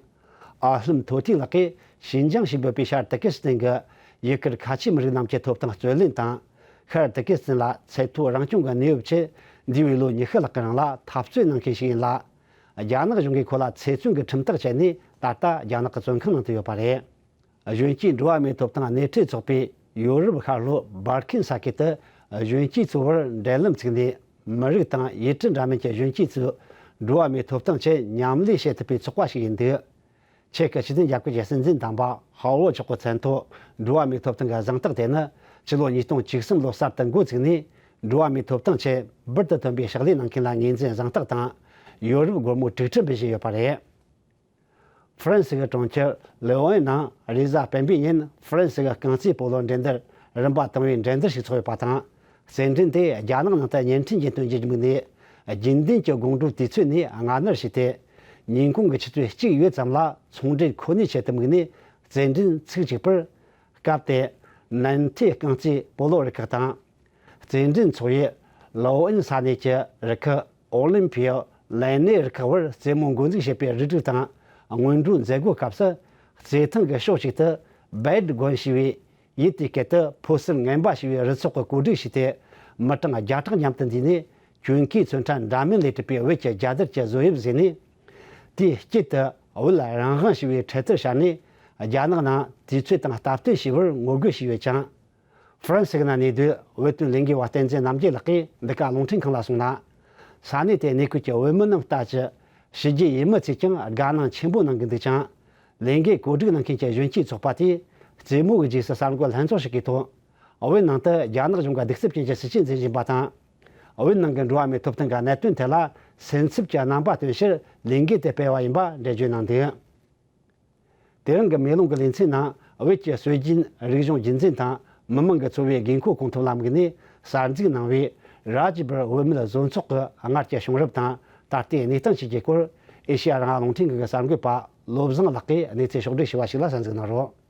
ཨ་ཧུན་ཐོ་ཁྲི་ལགས་ཀྱིས་ཞིན་ཅང་ཞེས་འབོད་པའི་ཤར་ཏུར་ཀི་སི་ཐན་གྱི་ཡུ་གུར་ཁ་ཆེའི་མི་རིགས་རྣམས་ཀྱི་ཐོབ་ཐང་རྩོད་ལེན་དང་། ཤར་ཏུར་ཀི་སི་ཐན་ལ་ཚད་མཐོའི་རང་སྐྱོང་གི་གནས་བབ་ཆེད། འདས་པའི་ལོ་ཉི་ཤུ་ལྷག་གི་རིང་ལ་འཐབ་རྩོད་གནང་མཁན་ཞིག་ཡིན་ལ། རྒྱ་ནག་གཞུང་གིས་ཁོ་ལ་ཚེ་བཙོན་གྱི་ཁྲིམས་ཐག་བཅད་ནས། ད་ལྟ་རྒྱ་ནག་གི་བཙོན་ཁང་ནང་དུ་ཡོད་པ་རེད། གཞོན་སྐྱེས་འགྲོ་བ་མིའི་ཐོབ་ཐང་སྣེ་ཁྲིད་ཚོགས་པས་ཡོ་རོབ་ཤར་ལྷོ་སྦར་ཁན་ས་ཁུལ་དུ་གཞོན་སྐྱེས་ཚོའི་བར་འབྲེལ་ལམ་བཙུགས་ནས། མི་རིགས་དང་ཡུལ་གྲུ་འདྲ་མིན་གྱི་གཞོན་སྐྱེས་ཚོས་འགྲོ་བ་མིའི་ཐོབ་ཐང་ཆེད་མཉམ་ལས་བྱེད་ཐུབ་པའི་ཚོགས་པ་ཞིག་ཡིན་འདུག། ཆེ་ཁུལ་སྤྱི་མཐུན་རྒྱལ་ཁབ་ཀྱི་སྲིད་འཛིན་དམ་པ་ཧའོ་ཝུ་མཆོག་གི་མཚན་ཐོག་འགྲོ་བ་མིའི་ཐོབ་ཐང་གི་གཟེངས་རྟགས་དེ་ནི། ཕྱི་ལོ་ཉིས་སྟོང་བཅུ་གསུམ་ལོ་གསར་དུ་འགོ་བཙུགས་ནས། འགྲོ་བ་མིའི་ཐོབ་ཐང་ཆེད་འབུར་དུ་ཐོན་པའི་ཕྱག་ལས་གནང་མཁན་ལ་ངོས་འཛིན་གཟེངས་རྟགས་དང་། ཡོ་རོབ་སྒོར་མོ་དྲུག་ཁྲི་འབུལ་བཞིན་ཡོད་པ་རེད། ཧྥ་རན་སི་གི་གྲོང་ཁྱེར་ལེ་ཨོ་ཨེན་ནང་རེས་གཟའ་སྤེན་པའི་ཉིན་ཧྥ་རན་སི་གི་རྐང་རྩེད་སྤོ་ལོ་འགྲན་བསྡུར་རིམ་པ་དང་པོའི་འགྲན་བསྡུར་ཞིག་འཚོགས་ཡོད་པ་དང་། རྩེད་འགྲན་དེ་རྒྱ་ནག་ནང་དུ་བརྙན་འཕྲིན་གྱི་སྟོན་རྒྱུར་དམིགས་ནས། རྒྱུན་ལྡན་གྱི་དགོང་དྲོའི་དུས་ཚོད་ནས་སྔ་སྣུར་བྱས་ཏེ། ཉིན་གུང་གི་ཆུ་ཚོད་གཅིག་ཡོལ་ཙམ་ལ་ཚོང་འབྲེལ་ཁོ་ནའི་ཆེད་དུ་དམིགས་ནས་རྩེད་འགྲན་ཚིག་གཅིག་པར། སྐབས་དེར་ནན་ཐེ་རྐང་རྩེད་སྤོ་ལོ་རུ་ཁག་དང་། རྩེད་འགྲན་འཚོགས་ཡུལ་ལའོ་ཨིན་ས་གནས་ཀྱི་རུ་ཁག་ཨོ་ལིམ་ཕི་ཡོ་ལན་ནེ་རུ་ཁག་བར་རྩེད་མོ་འགོ་འཛུགས་བྱེད་པའི་རུ་སྒྲིག་དང་སྔོན་འགྲོའི་མཛད་སྒོའི་སྐབས་སུ། རྩེད་ཐང་གི་ཕྱོགས་གཅིག་ཏུ་བེད་དགོན་ཞེས་པའི་ཡུལ་དེའི་སྐད་དུ་ཕོ་གསར་ངན་པ་ཞེས་པའི་རུ་ཚོགས་ཀྱིས་གོ་སྒྲིག་བྱས་ཏེ། མི་གྲངས་བརྒྱ་ཕྲག་མཉམ་དུ་འདུས་ནས། གྱོན་གོས་ཚོན་ཁྲ་འདྲ་མིན་ལས་གྲུབ་པའི་བོད་ཀྱི་རྒྱལ་དར་གྱི་བཟོ་དབྱིབས་བཟོས་ནས། དེའི་དཀྱིལ་དུ་བོད་རང་དབང་ཞེས་པའི་འཕྲེད་དར་ཤར་ནས། རྒྱ་ནག་ནང་དུས་ཚོད་དང་སྟབས་བསྟུན་བྱས་པར་ངོ་རྒོལ་བྱས་ཡོད་ཅིང་། ཧྥ་རན་སི་གི་ནང་གནས་སྡོད་བོད་དོན་ལས་འགུལ་བ་བསྟན་འཛིན་རྣམ་རྒྱལ་ལགས་ཀྱིས་འདི་ག་རླུང་འཕྲིན་ཁང་ལ་གསུངས་ན། ས་གནས་དེར་གནས་འཁོད་ཀྱི་བོད་མི་རྣམས་ལྟ་ཅི། ཕྱི་རྒྱལ་ཡུལ་མི་ཚོས་ཀྱང་དགའ་སྣང་ཆེན་པོ་གནང་གི་འདུག་ཅིང་། ལས་འགུལ་གོ་སྒྲིག་གནང་མཁན་གྱི་གཞོན་སྐྱེས་ཚོགས་པ་དེས་རྩེད་མོ་གི་རྗེས་སུ་གསར་འགོད་ལྷན་ཚོགས་ཤིག་གི་ཐོག་བོད་ནང་དུ་རྒྱ་ནག་གཞུང་གིས་གདུག་རྩུབ་ཅན་གྱི་སྲིད་བྱུས་འཛིན་བཞིན་པ་དང་། བོད་ནང་གི་འགྲོ་བ་མིའི་ཐོབ་ཐང་གི་གནད་དོན་ཐད་ལ་སེམས་འཚབ་ཀྱི་རྣམ་པ་སྟོན་ཕྱིར་ལས་འགུལ་དེ་སྤེལ་བ་ཡིན་པ་འགྲེལ་བརྗོད་གནང་འདུག། དེ་རིང་གི་མེ་ལོང་གི་ལེ་ཚན་ནང་བོད་ཀྱི་སྲོལ་རྒྱུན་རིག་གཞུང་རྒྱུན་འཛིན་དང་མི་མང་གི་འཚོ་བའི་དགོས་མཁོ་སྐོང་ཐབས་ལ་དམིགས་ནས་གསར་འཛུགས་གནང་བའི་རཱ་ཇི་བར་བོད་མིའི་བཟོ་ཚོགས་ཀྱི་སྔར་གྱི་བྱུང་རབས་དང་ ད་ལྟའི་གནས་སྟངས་བཅས་ཀྱི་སྐོར་ཨེ་ཤེ་ཡ་རང་དབང་རླུང་འཕྲིན་ཁང་གི་གསར་འགོད་པ་བློ་བཟང་ལགས་ཀྱིས་གནས་ཚུལ་ཕྱོགས་བསྒྲིགས་ཞུས་པ་ཞིག་ལ་གསན་གཟིགས་གནང་རོགས།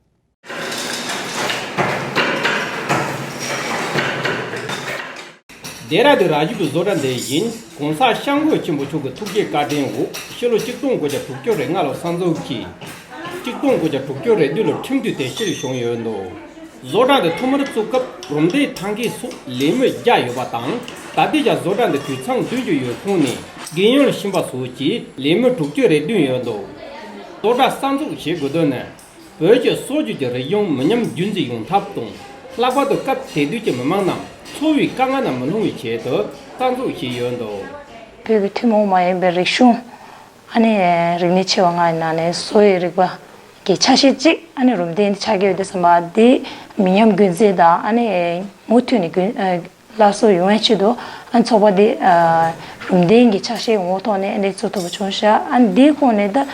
སྡེ་ར་ལྡུན་ར་ཞིབ་པའི་བཟོ་གྲྭ་འདི་བཞིན་༸གོང་ས་༸སྐྱབས་མགོན་ཆེན་པོ་མཆོག་གི་ཐུགས་བསྐྱེད་བཀའ་དྲིན་འོག་ཕྱི་ལོ་ཆིག་སྟོང་དགུ་བརྒྱ་དྲུག་ཅུ་རེ་ལྔ་ལོར་གསར་འཛུགས་ཀྱིས་ཆིག་སྟོང་དགུ་བརྒྱ་དྲུག་ཅུ་རེ་བདུན་ལོར་ཁྲིམས་མཐུན་དེ་ཕྱིར་བྱུང་ཡོད་འདུག་བཟོ་གྲྭ་འདི་ཐོག་མར་བཙུགས་སྐབས་རུམ་གདན་ཐང་གའི་སོགས་ལས་མི་བརྒྱ་ཡོད་པ་དང་། ད་ལྟའི་ཆར་བཟོ་གྲྭ་འདི་དུད་ཚང་བདུན་ཅུ་ཡོད་ཁོངས་ནས་རྒན་ཡོལ་ཕྱིན་པ་སོགས་ཀྱིས་ལས་མི་དྲུག་ཅུ་རེ་བདུན་ཡོད་འདུག་བཟོ་གྲྭ་གསར་འཛུགས་བྱེད་དགོས་དོན་ནི། བོད་ཀྱི་སྲོལ་རྒྱུན་གྱི་རིག་གཞུང་མི་ཉམས་རྒྱུན་འཛིན་ཡོང་ཐབས་དང་། ལྷག་པར་དུ་སྐབས་དེ་དུས་ཀྱི་མི་མང་རྣམས་འཚོ་བའི་དཀའ་ངལ་ནང་མི་ལྷུང་བའི་ཆེད་དུ་གསར་འཛུགས་བྱས་ཡོད་འདུག་བོད་ཀྱི་ཐུན་མོང་མ་ཡིན་པའི་རིག་གཞུང་། ཨ་ནི་རིག་གནས་ཆེ་བ་ལྔ་ཡི་ནང་ནས་བཟོ་ཡི་རིག་པ་གི་ཆ་ཤས་གཅིག་ཨ་ནི་རུམ་གདན་དེ་ཆགས་ཀྱི་ཡོད་དུས་ཙམ་པ་འདི་མི་ཉམས་རྒྱུན་འཛིན་དང་ཨ་ནི་མུ་མཐུད་ནས་རྒྱུན་སླར་གསོ་ཡོང་བའི་ཆེད་དུ་ཨ་ནི་ཚོགས་པ་འདི་རུམ་གདན་གྱི་ཆ་ཤས་ངོ་ཐོག་ནས་ཨ་ནི་བཙུགས་ཐུབ་པ་བྱུང་ཤག་ཨ་ནི་འདིའི་ཁོངས་ནས་ད་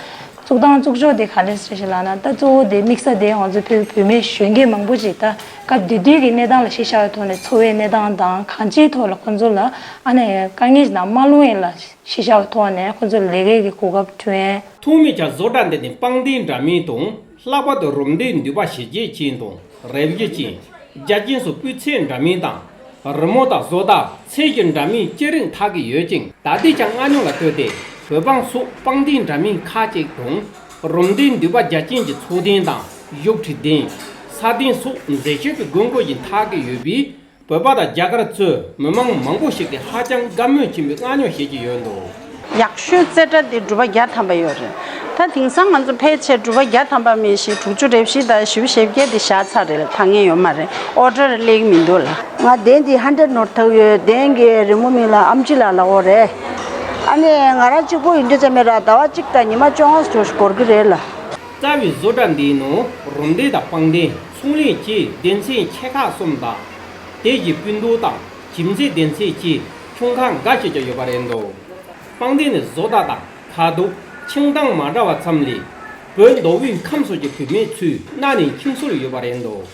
བཙུགས་སྟངས་བཙུགས་ཕྱོགས་དེ་ག་འདྲས་རེད་ཞེས་ལབ་ན། ད་གཙོ་བོ་དེ་དམིགས་ས་དེ་ང་ཚོ་བོད་བུད་མེད་གཞོན་སྐྱེས་མང་པོ་ཅིག་ད་སྐབས་དེ་དུས་ཀྱི་གནས་སྟངས་ལ་གཞི་བཞག་པའི་ཐོག་ནས་འཚོ་བའི་གནས་སྟངས་དང་གང་ཅིའི་ཐོག་ལ་ཁོང་ཚོ་ལ་ཨ་ནི་དཀའ་ངལ་ཞིག་ནང་མ་ལྷུང་ཡས་ལ་གཞི་བཞག་པའི་ཐོག་ནས་ཁོང་ཚོ་ལ་ལས་ཀའི་གོ་སྐབས་བསྐྲུན་ཡས། ཐོག་མའི་ཆར་བཟོ་གྲྭ་འདི་ནི་པང་གདན་འདྲ་མིན་དང་། ལྷག་པར་དུ་རུམ་གདན་འདུས་པ་ཞལ་འབྱེད་ཅན་དང་རས་བཞི་ཅན། རྒྱ་ཅན་སོགས་སྤུས་ཚད་འདྲ་མིན་དང་། རི་མོ་དང་བཟོ་ལྟ་ཚད་གཞི་འདྲ་མིན་ཅི་རིགས་འཐག་གི་ཡོད་ཅིང་། ད་ལྟའི་ཆར་མངག་ཉོ་ལ་ལྟོས་ཏེ་བོད་པང་སོགས་པང་གདན་འདྲ་མིན་ཁག་ཅིག་དང་། རུམ་གདན་འདུས་པ་རྒྱ་ཅན་གྱི་ཚོགས་གདན་དང་བཞུགས་ཁྲི་གདན། ས་གདན་སོགས་མཛེས་དཔྱོད་ཀྱི་དགོས་མཁོ་བཞིན་འཐག་གི་ཡོད་པས། བོད་པ་དང་རྒྱ་གར་གཙོས་མི་མང་མང་པོ་ཞིག་གིས་ཧ་ཅང་དགའ་མོས་ཆེན་པོས་མངག་ཉོ་བྱེད་ཀྱི་ཡོད་འདུག་ཡག་ཤོས་རྩེ་གྲ་འདི་སྒྲུབ་པ་བརྒྱ་ཐམ་པ་ཡོད་རེད། ད་དེང་སང་ང་ཚོ་ཕལ་ཆེར་སྒྲུབ་པ་བརྒྱ་ཐམ་པ་མིན་ཞིག་དྲུག་ཅུ་རེ་བཞི་དང་བཞི་བཅུ་ཞེ་བརྒྱད་འདི་བཞག་ཚར་རེད་ལ། ཐག་ཉེ་ཡོད་མ་རེད། ཨོ་ཌར་སླེབས་ཀྱི་མི་འདུག་ལ། ང་གདན་འདི་ཧན་ཌེཌ་ནོཊ་འཐག་ཡོད། གདན་གྱི་རི་མོ་མིང་ལ་ཨམ་ཆི་ལ་ལ་འོ་རེད། ཨ་ནི་ང་རང་གཅིག་པུ་ཡིན་དུས་ཙམ་པ་ར་ཟླ་བ་གཅིག་དང་ཉི་མ་བཅོ་ལྔ་ཙམ་འགོར་གྱི་རེད་ལ། རྩ་བའི་བཟོ་གྲྭ་འདིའི་ནང་རུམ་གདན་དང་པང་གདན་ཚོང་ལས་བཅས་སྡེ་ཚན་ཆེ་ཁག་གསུམ་དང་། དེ་བཞིན་སྤུན་ཟླ་དང་ཁྱིམ་མཚེས་སྡེ་ཚན་བཅས་ཁྱོན་ཁག་འགའ་ཞིག་ཀྱང་ཡོད་པ་རེད་འདུག་པང་གདན་ནི་བཟོ་ལྟ་དང་ཁ་དོག་ཆིངས་སྟངས་མ་འདྲ་བ་ཙམ་ལས། བོད་མདོ་དབུས་ཁམས་སོགས་ཀྱི་བུད་མེད་ཚོས་གནའ་ནས་འཁྱེར་སྲོལ་ཡོད་པ་རེད་འདུག་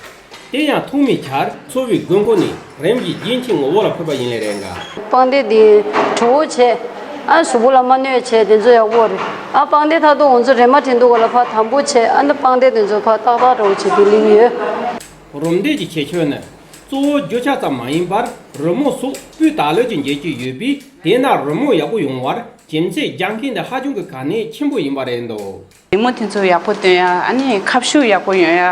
དེ་ཡང་ཐོག་མའི་ཆར་འཚོ་བའི་དགོས་མཁོ་ནི་རིམ་བཞིན་རྒྱུན་གྱི་ངོ་བོ་ལ་འཕོས་པ་ཡིན་ལེ་རེད་འགའ། པང་གདན་འདི་བྲོ་བོ་བྱས། ཨ་གཟུགས་པོ་ལ་མ་གནོད་བྱས་དེ་ཚོ་ཡག་པོ་རེད། ཨ་པང་གདན་ཐག་ཏུ་ང་ཚོ་རེ་མ་དྲན་འདུག་ག་ལ་ཕར་དམ་པོ་བྱས། ཨ་ནི་པང་གདན་དེ་ཚོ་ཕར་ཏག་ཏག་འདྲ་བོ་བྱས་དེ་ལིང་ཡོད། རུམ་གདན་གྱི་ཁྱད་ཆོས་ནི་གཙོ་བོ་རྒྱུ་ཆ་ཙམ་མ་ཡིན་པར་རི་མོ་སོགས་སྤུས་དག་ལོས་ཀྱི་མཇལ་རྒྱུ་ཡོད་པས། དེས་ན་རི་མོ་ཡག་པོ་ཡོང་བར་ཁྱིམ་མཚེས་རྒྱག་མཁན་དེ་ཧ་ཅང་གི་གལ་གནད་ཆེན་པོ་ཡིན་པ་རེད་འདུག་རི་མོ་དེ་ཚོ་ཡག་པོ་སྟོན་ཡ། ཨ་ནི་ཁ་ཤུགས་ཡག་པོ་ཡོང་ཡ།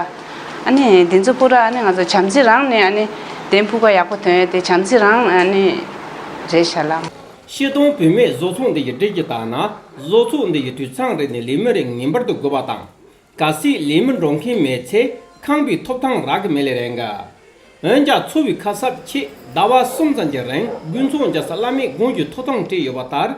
ཨ་ནི་དེ་ཚོ་པུ་ར་ཨ་ནི་ང་ཚོ་བྱམས་བརྩེ་རང་ནས་ཨ་ནི་གདན་ཕུག་ག་ཡག་པོ་སྟོན་ཡ་དེ་བྱམས་བརྩེ་རང་ཨ་ནི་རེད་ཤག་ལ། སྤྱིར་བཏང་བུད་མེད་བཟོ་ཚོགས་འདི་ཡི་སྒྲིག་གཞི་ལྟར་ན། བཟོ་ཚོགས་འདི་ཡི་དུད་ཚང་རེ་ནས་ལས་མི་རེ་ངེས་པར་དུ་དགོས་པ་དང་། གལ་སྲིད་ལས་མི་འགྲོ་མཁན་མེད་ཚེ་ཁང་པའི་ཐོབ་ཐང་རག་གི་མེད་ལེ་རེད་འགའ། འོན་ཀྱང་འཚོ་བའི་ཁ་གསབ་ཆེད་ཟླ་བ་གསུམ་ཙམ་གྱི་རིང་དགུན་ཚོང་རྒྱག་ས་བླ་མེད་དགོངས་ཀྱི་ཐོབ་ཐང་སྤྲད་ཡོད་པ་ལྟར།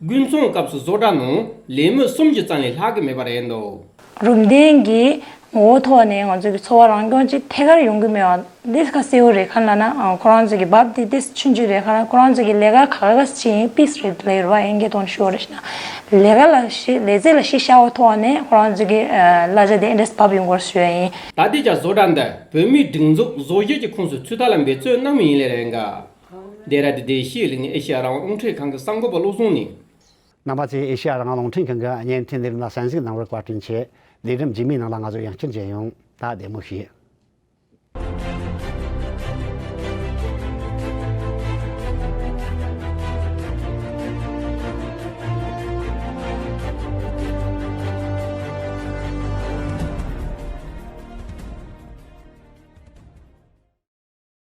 དགུན་ཚོང་སྐབས་སུ་བཟོ་གྲྭ་ནང་ལས་མི་སུམ་ཅུ་ཙམ་ལས་ལྷག་གི་མེད་པ་རེད་འདུག་རུམ་གདན་གྱི་ངོ་བོ་ཐོག་ནས་ང་ཚོ་གི་འཚོ་བ་རང་སྐྱོང་ཅིག་ཐད་ཀར་ཡོང་གི་མེད་པ་འདི་ཁ་གསལ་པོ་རེད། གང་ལབ་ན་ཁོ་རང་ཚོ་གི་བབ་དེ་ཏོག་ཙམ་ཆུང་ཆུང་རེད། གང་ལབ་ཁོ་རང་ཚོ་གི་ལས་ཀ་ག་ག་ཅིག་ཡིན་པིས་རེད་ལབ་ཡོད་རེད་པ། ཨེ་འགའི་ཐོག་ནས་ཞུ་བ་རེད་ཞེ་ན། ལས་ཀ་ལ་གཞི་ལས་རྩལ་ལ་གཞི་བཞག་པའི་ཐོག་ནས་ཁོ་རང་ཚོ་གི་གླ་ཆ་དེ་ཨེ་འདྲས་བབ་ཡོང་དགོས་ཞུ་ཡ་ཡིན། ད་ལྟའི་ཆར་བཟོ་གྲྭ་འདི་བོད་མིའི་སྒྲིག་འཛུགས་བཟོ་བཞག་གི་ཁོངས་སུ་ཚུད་ཐབས་ལ་འབད་བརྩོན་གནང་མུས་ཡིན་ལེ་རེད་འགའ། འདི་ར་འདི་བདེ་སྐྱིད་གླིང་ནས་ཨེ་ཤེ་ཡ་རང་དབང་རླུང་འཕྲིན་ཁང་གི་གསར་འགོད་པ་བློ་བཟང་ནས། རྣམ་པ་ཚོས་ཨེ་ཤེ་ཡ་རང་དབང་རླུང་འཕྲིན་ཁང་གི་བརྙན་འཕྲིན་ལས་རིམ་ལ་གསན་གཟིགས་གནང་བར་བཀའ་དྲིན་ཆེ། ལས་རིམ་རྗེས་མའི་ནང་ལ་ང་ཚོ་ཡང་བསྐྱར་མཇལ་ཡོང་། ད་བདེ་མོ་བྱོས།